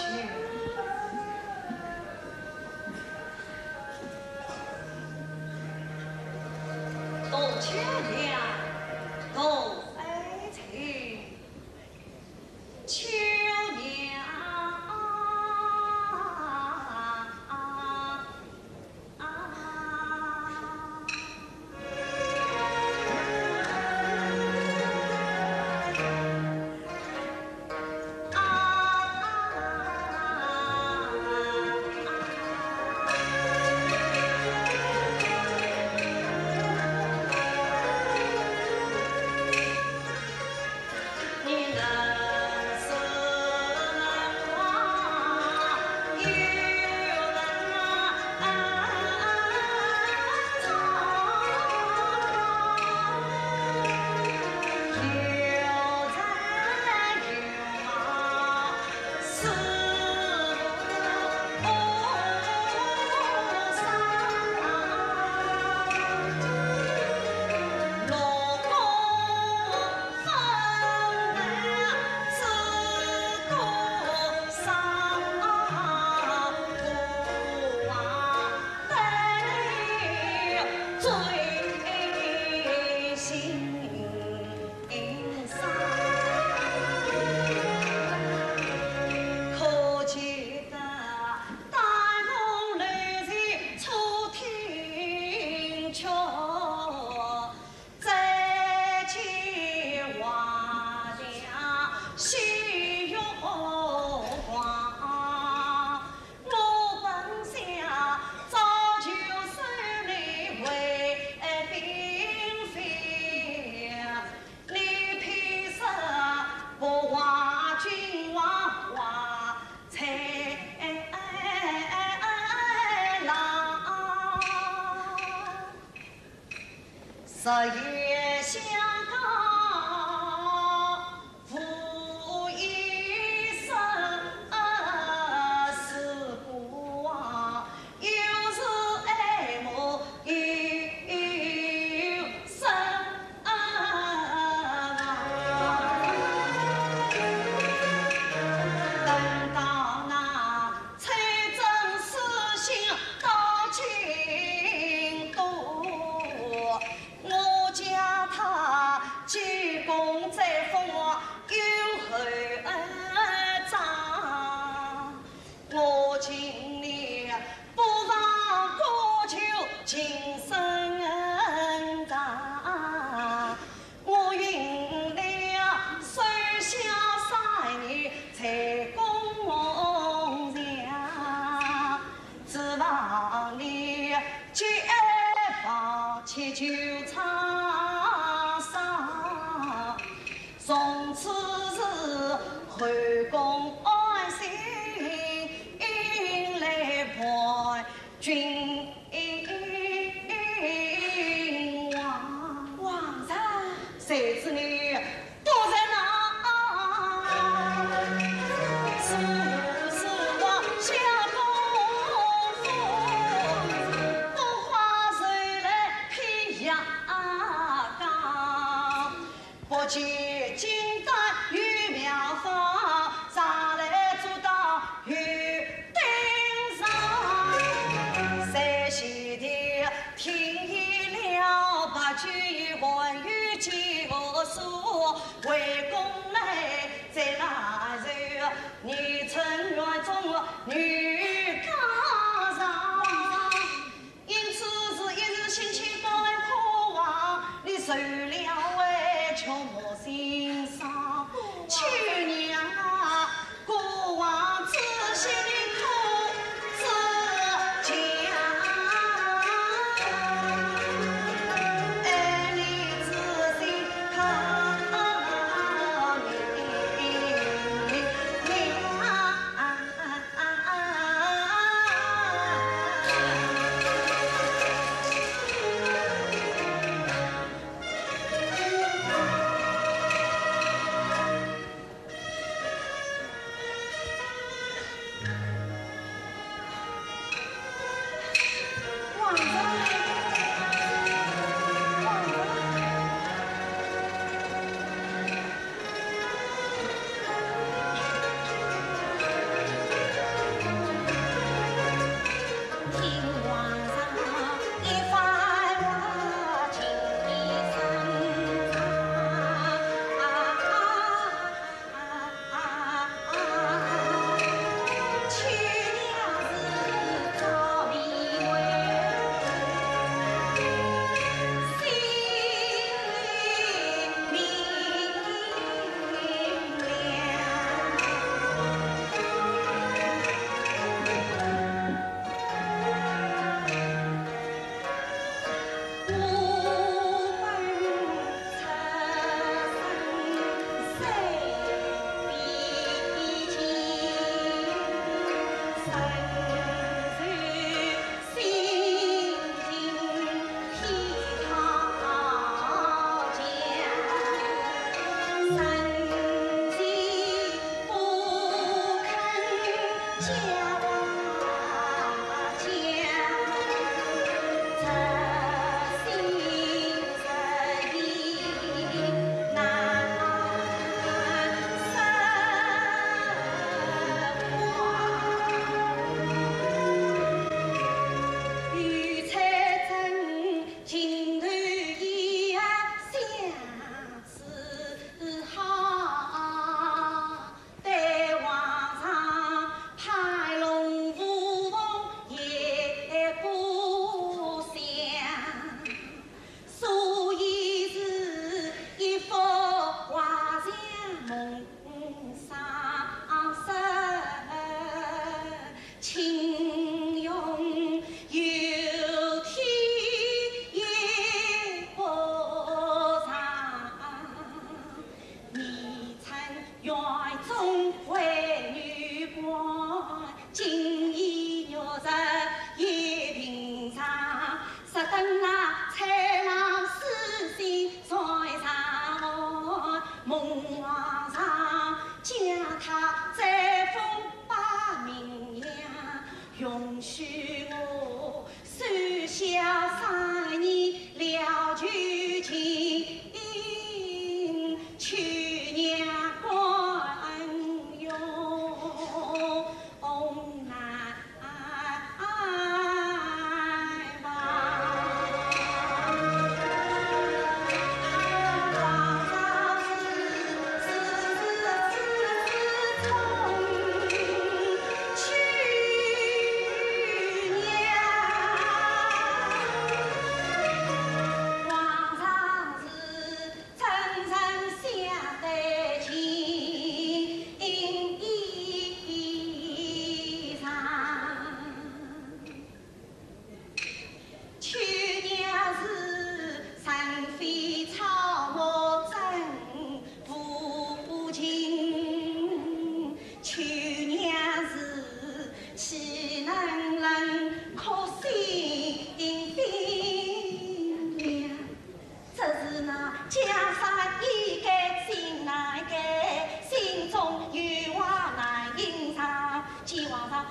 多情呀，多爱情，秋娘啊。今年不忘故旧情深长，我应了守孝三年在公堂上，指望你解放千秋沧桑。 从此是后宫安心来伴君王。皇上。谁知你不在那，是，是我下功夫，不花愁来披霞岗。 不见金丹玉妙方，常来做到玉顶上。谁晓得听见了白居易还有解说，回宫来再难受，你曾院中女家上。 因此是一时心情高来渴望，你受了委屈莫心伤。去年啊，孤王之心苦之家，爱你之心可明明啊。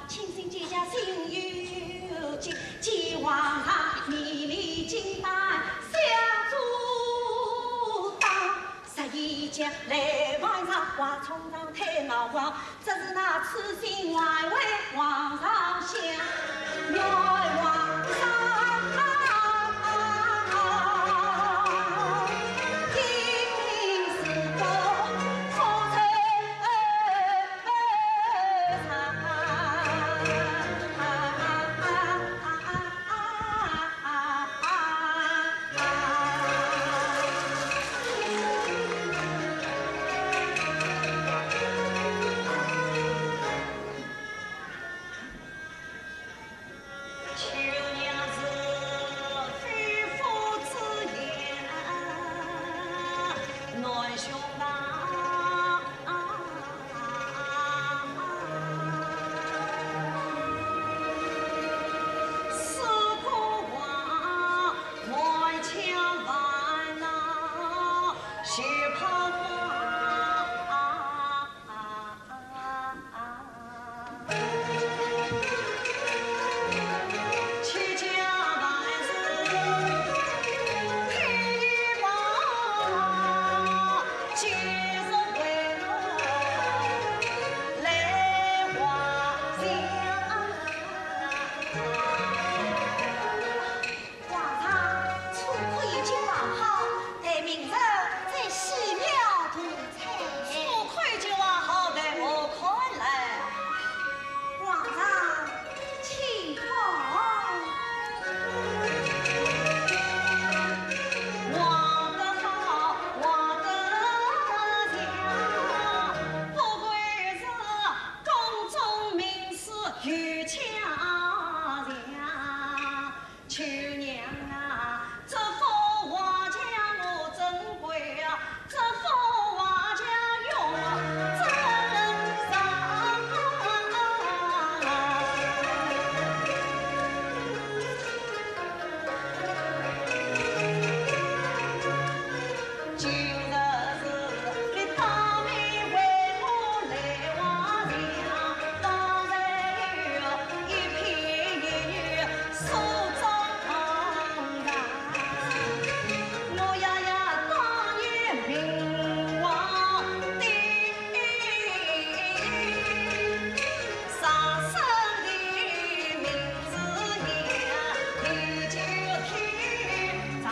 清心见驾心有急，见皇上面里金带小主打。十一脚来皇上，话冲上太老王，只是那痴心还为皇上想，原皇上。皇上，初खो已经画好，待明日再细描涂彩。初खो已经画好，待我看来。皇上，请看。画得好，画得像，不愧是宫中名师有巧匠。 秋娘啊，这幅画像我珍贵啊，这幅画像用得珍藏。今日是你当面为我来画像，当然有一片一月 手中红掌，我爷爷当年名望顶，上身的名字也已经听着。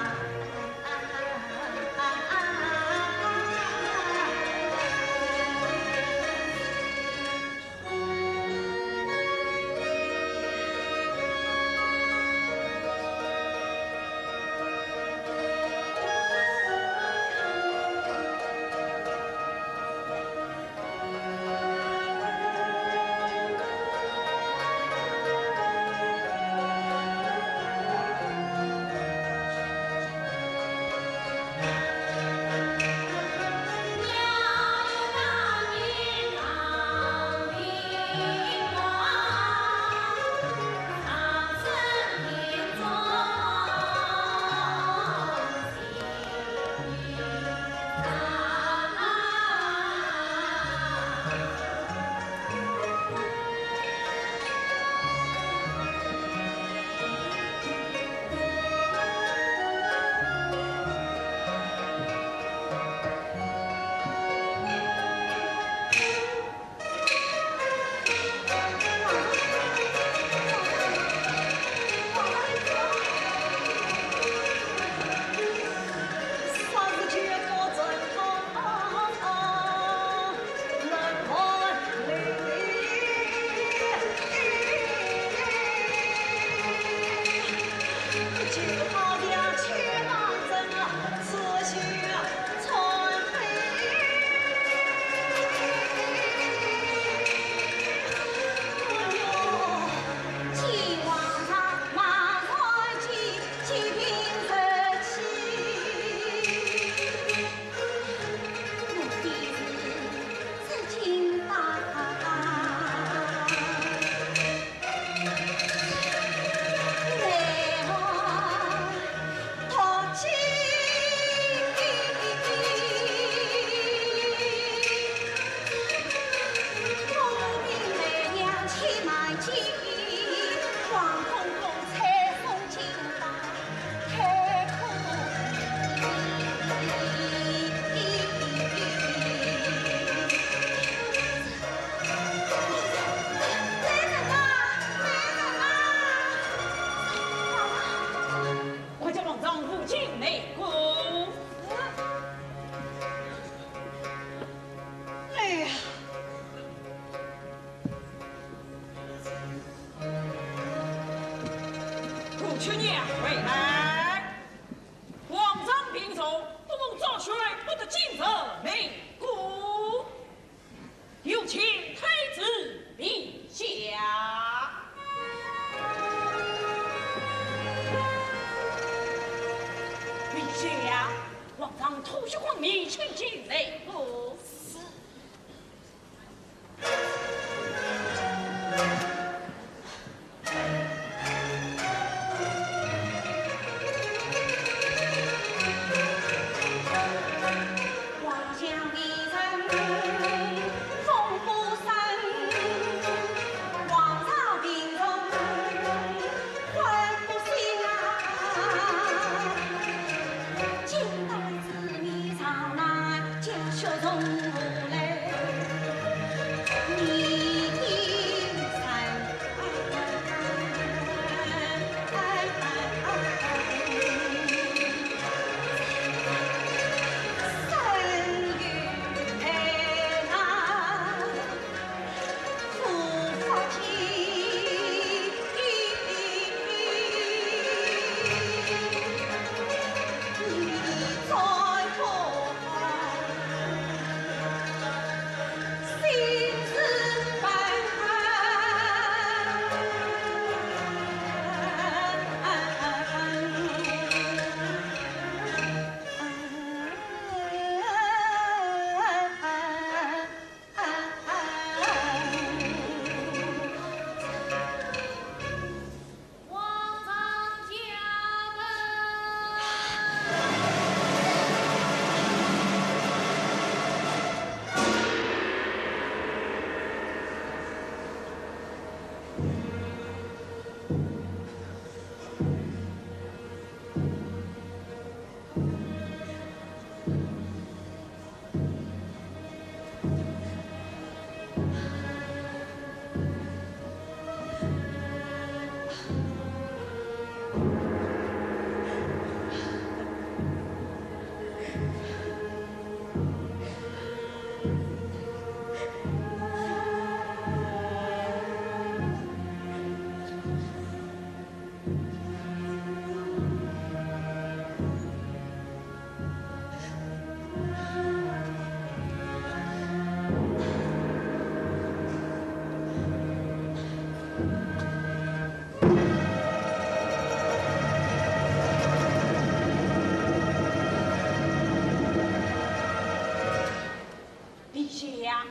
秋娘回来。王丈病重，不蒙昭雪，不得进入内阁。有请太子陛下。陛下，王丈吐血昏迷，请进内阁。是。陛下，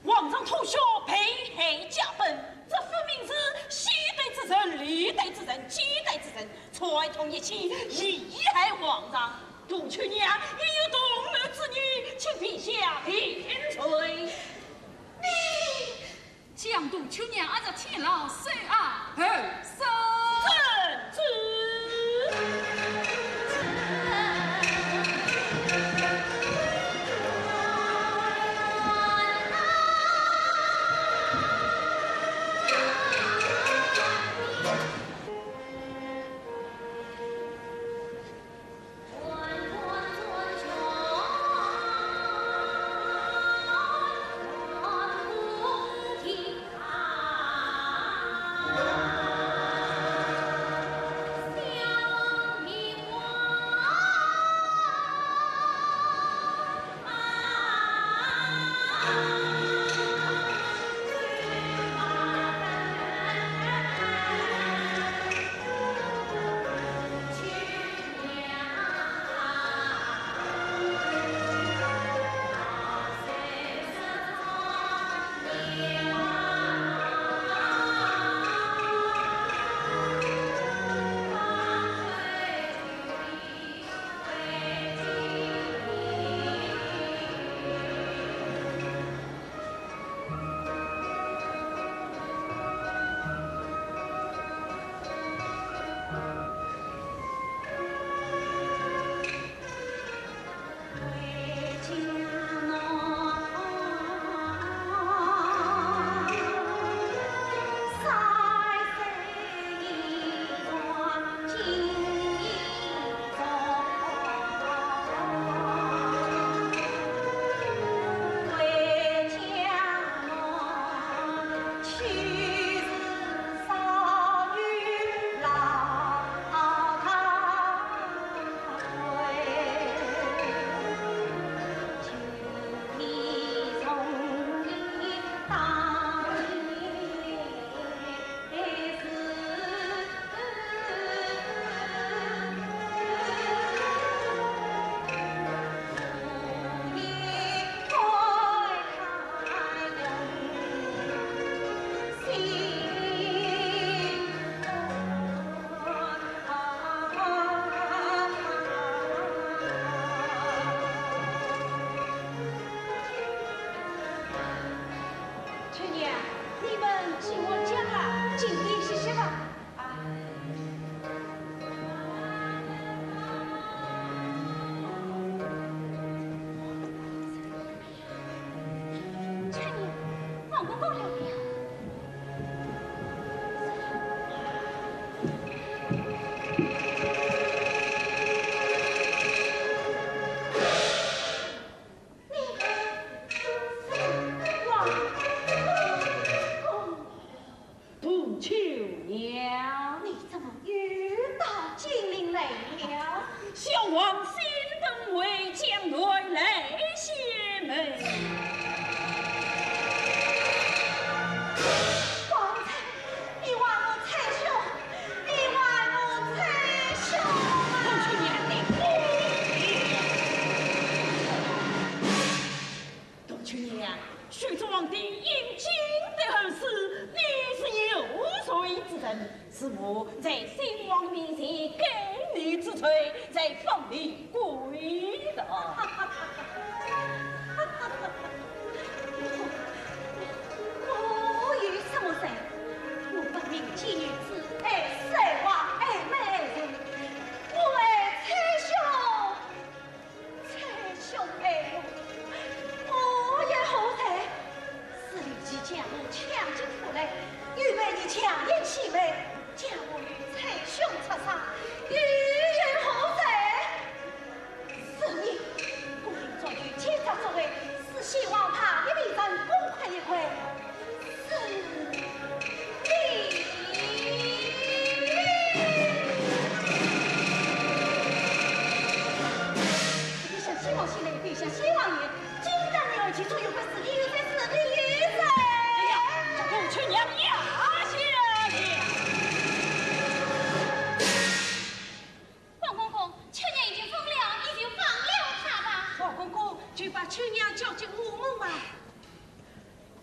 皇上吐血被害驾崩，这分明是先代之人、历代之人、几代之人串通一气，贻害皇上。杜秋娘也有同谋之女，请陛下定罪。你将杜秋娘押入天牢，收押二十。遵旨。杜秋娘，你怎么又到金陵来了？小王心疼为将来来谢门。王才，你还我才兄，你还我才兄啊！杜秋娘，你不要！ 杜秋娘，许昌皇帝因金得而死，你是有罪之人，是我在先王面前该你之罪，在方里跪倒。我有什么罪？我分明见女子爱才华，爱美爱才，我爱才兄。 才兄爱我，我有何罪？是你既将我抢进府来，又被你强言欺瞒，叫我与才兄出丧，又有何罪？是你故意作有奸诈作为，使先王怕你未曾功亏一篑。 是你。一边向先王行礼，一边向先王言，今朝你儿子做有关事，你有罪，是你有罪。哎呀，这杜秋娘呀，下去。 王公公，秋娘已经疯了，你就放了她吧。王公公，就把秋娘交给我们吧。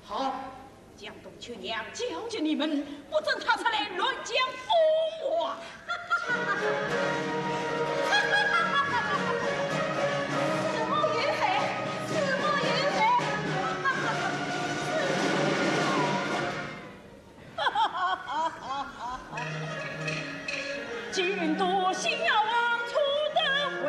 好，将杜秋娘交给你们，不准她出来乱讲疯话。是我有罪，是我有罪。 见多小王出得回。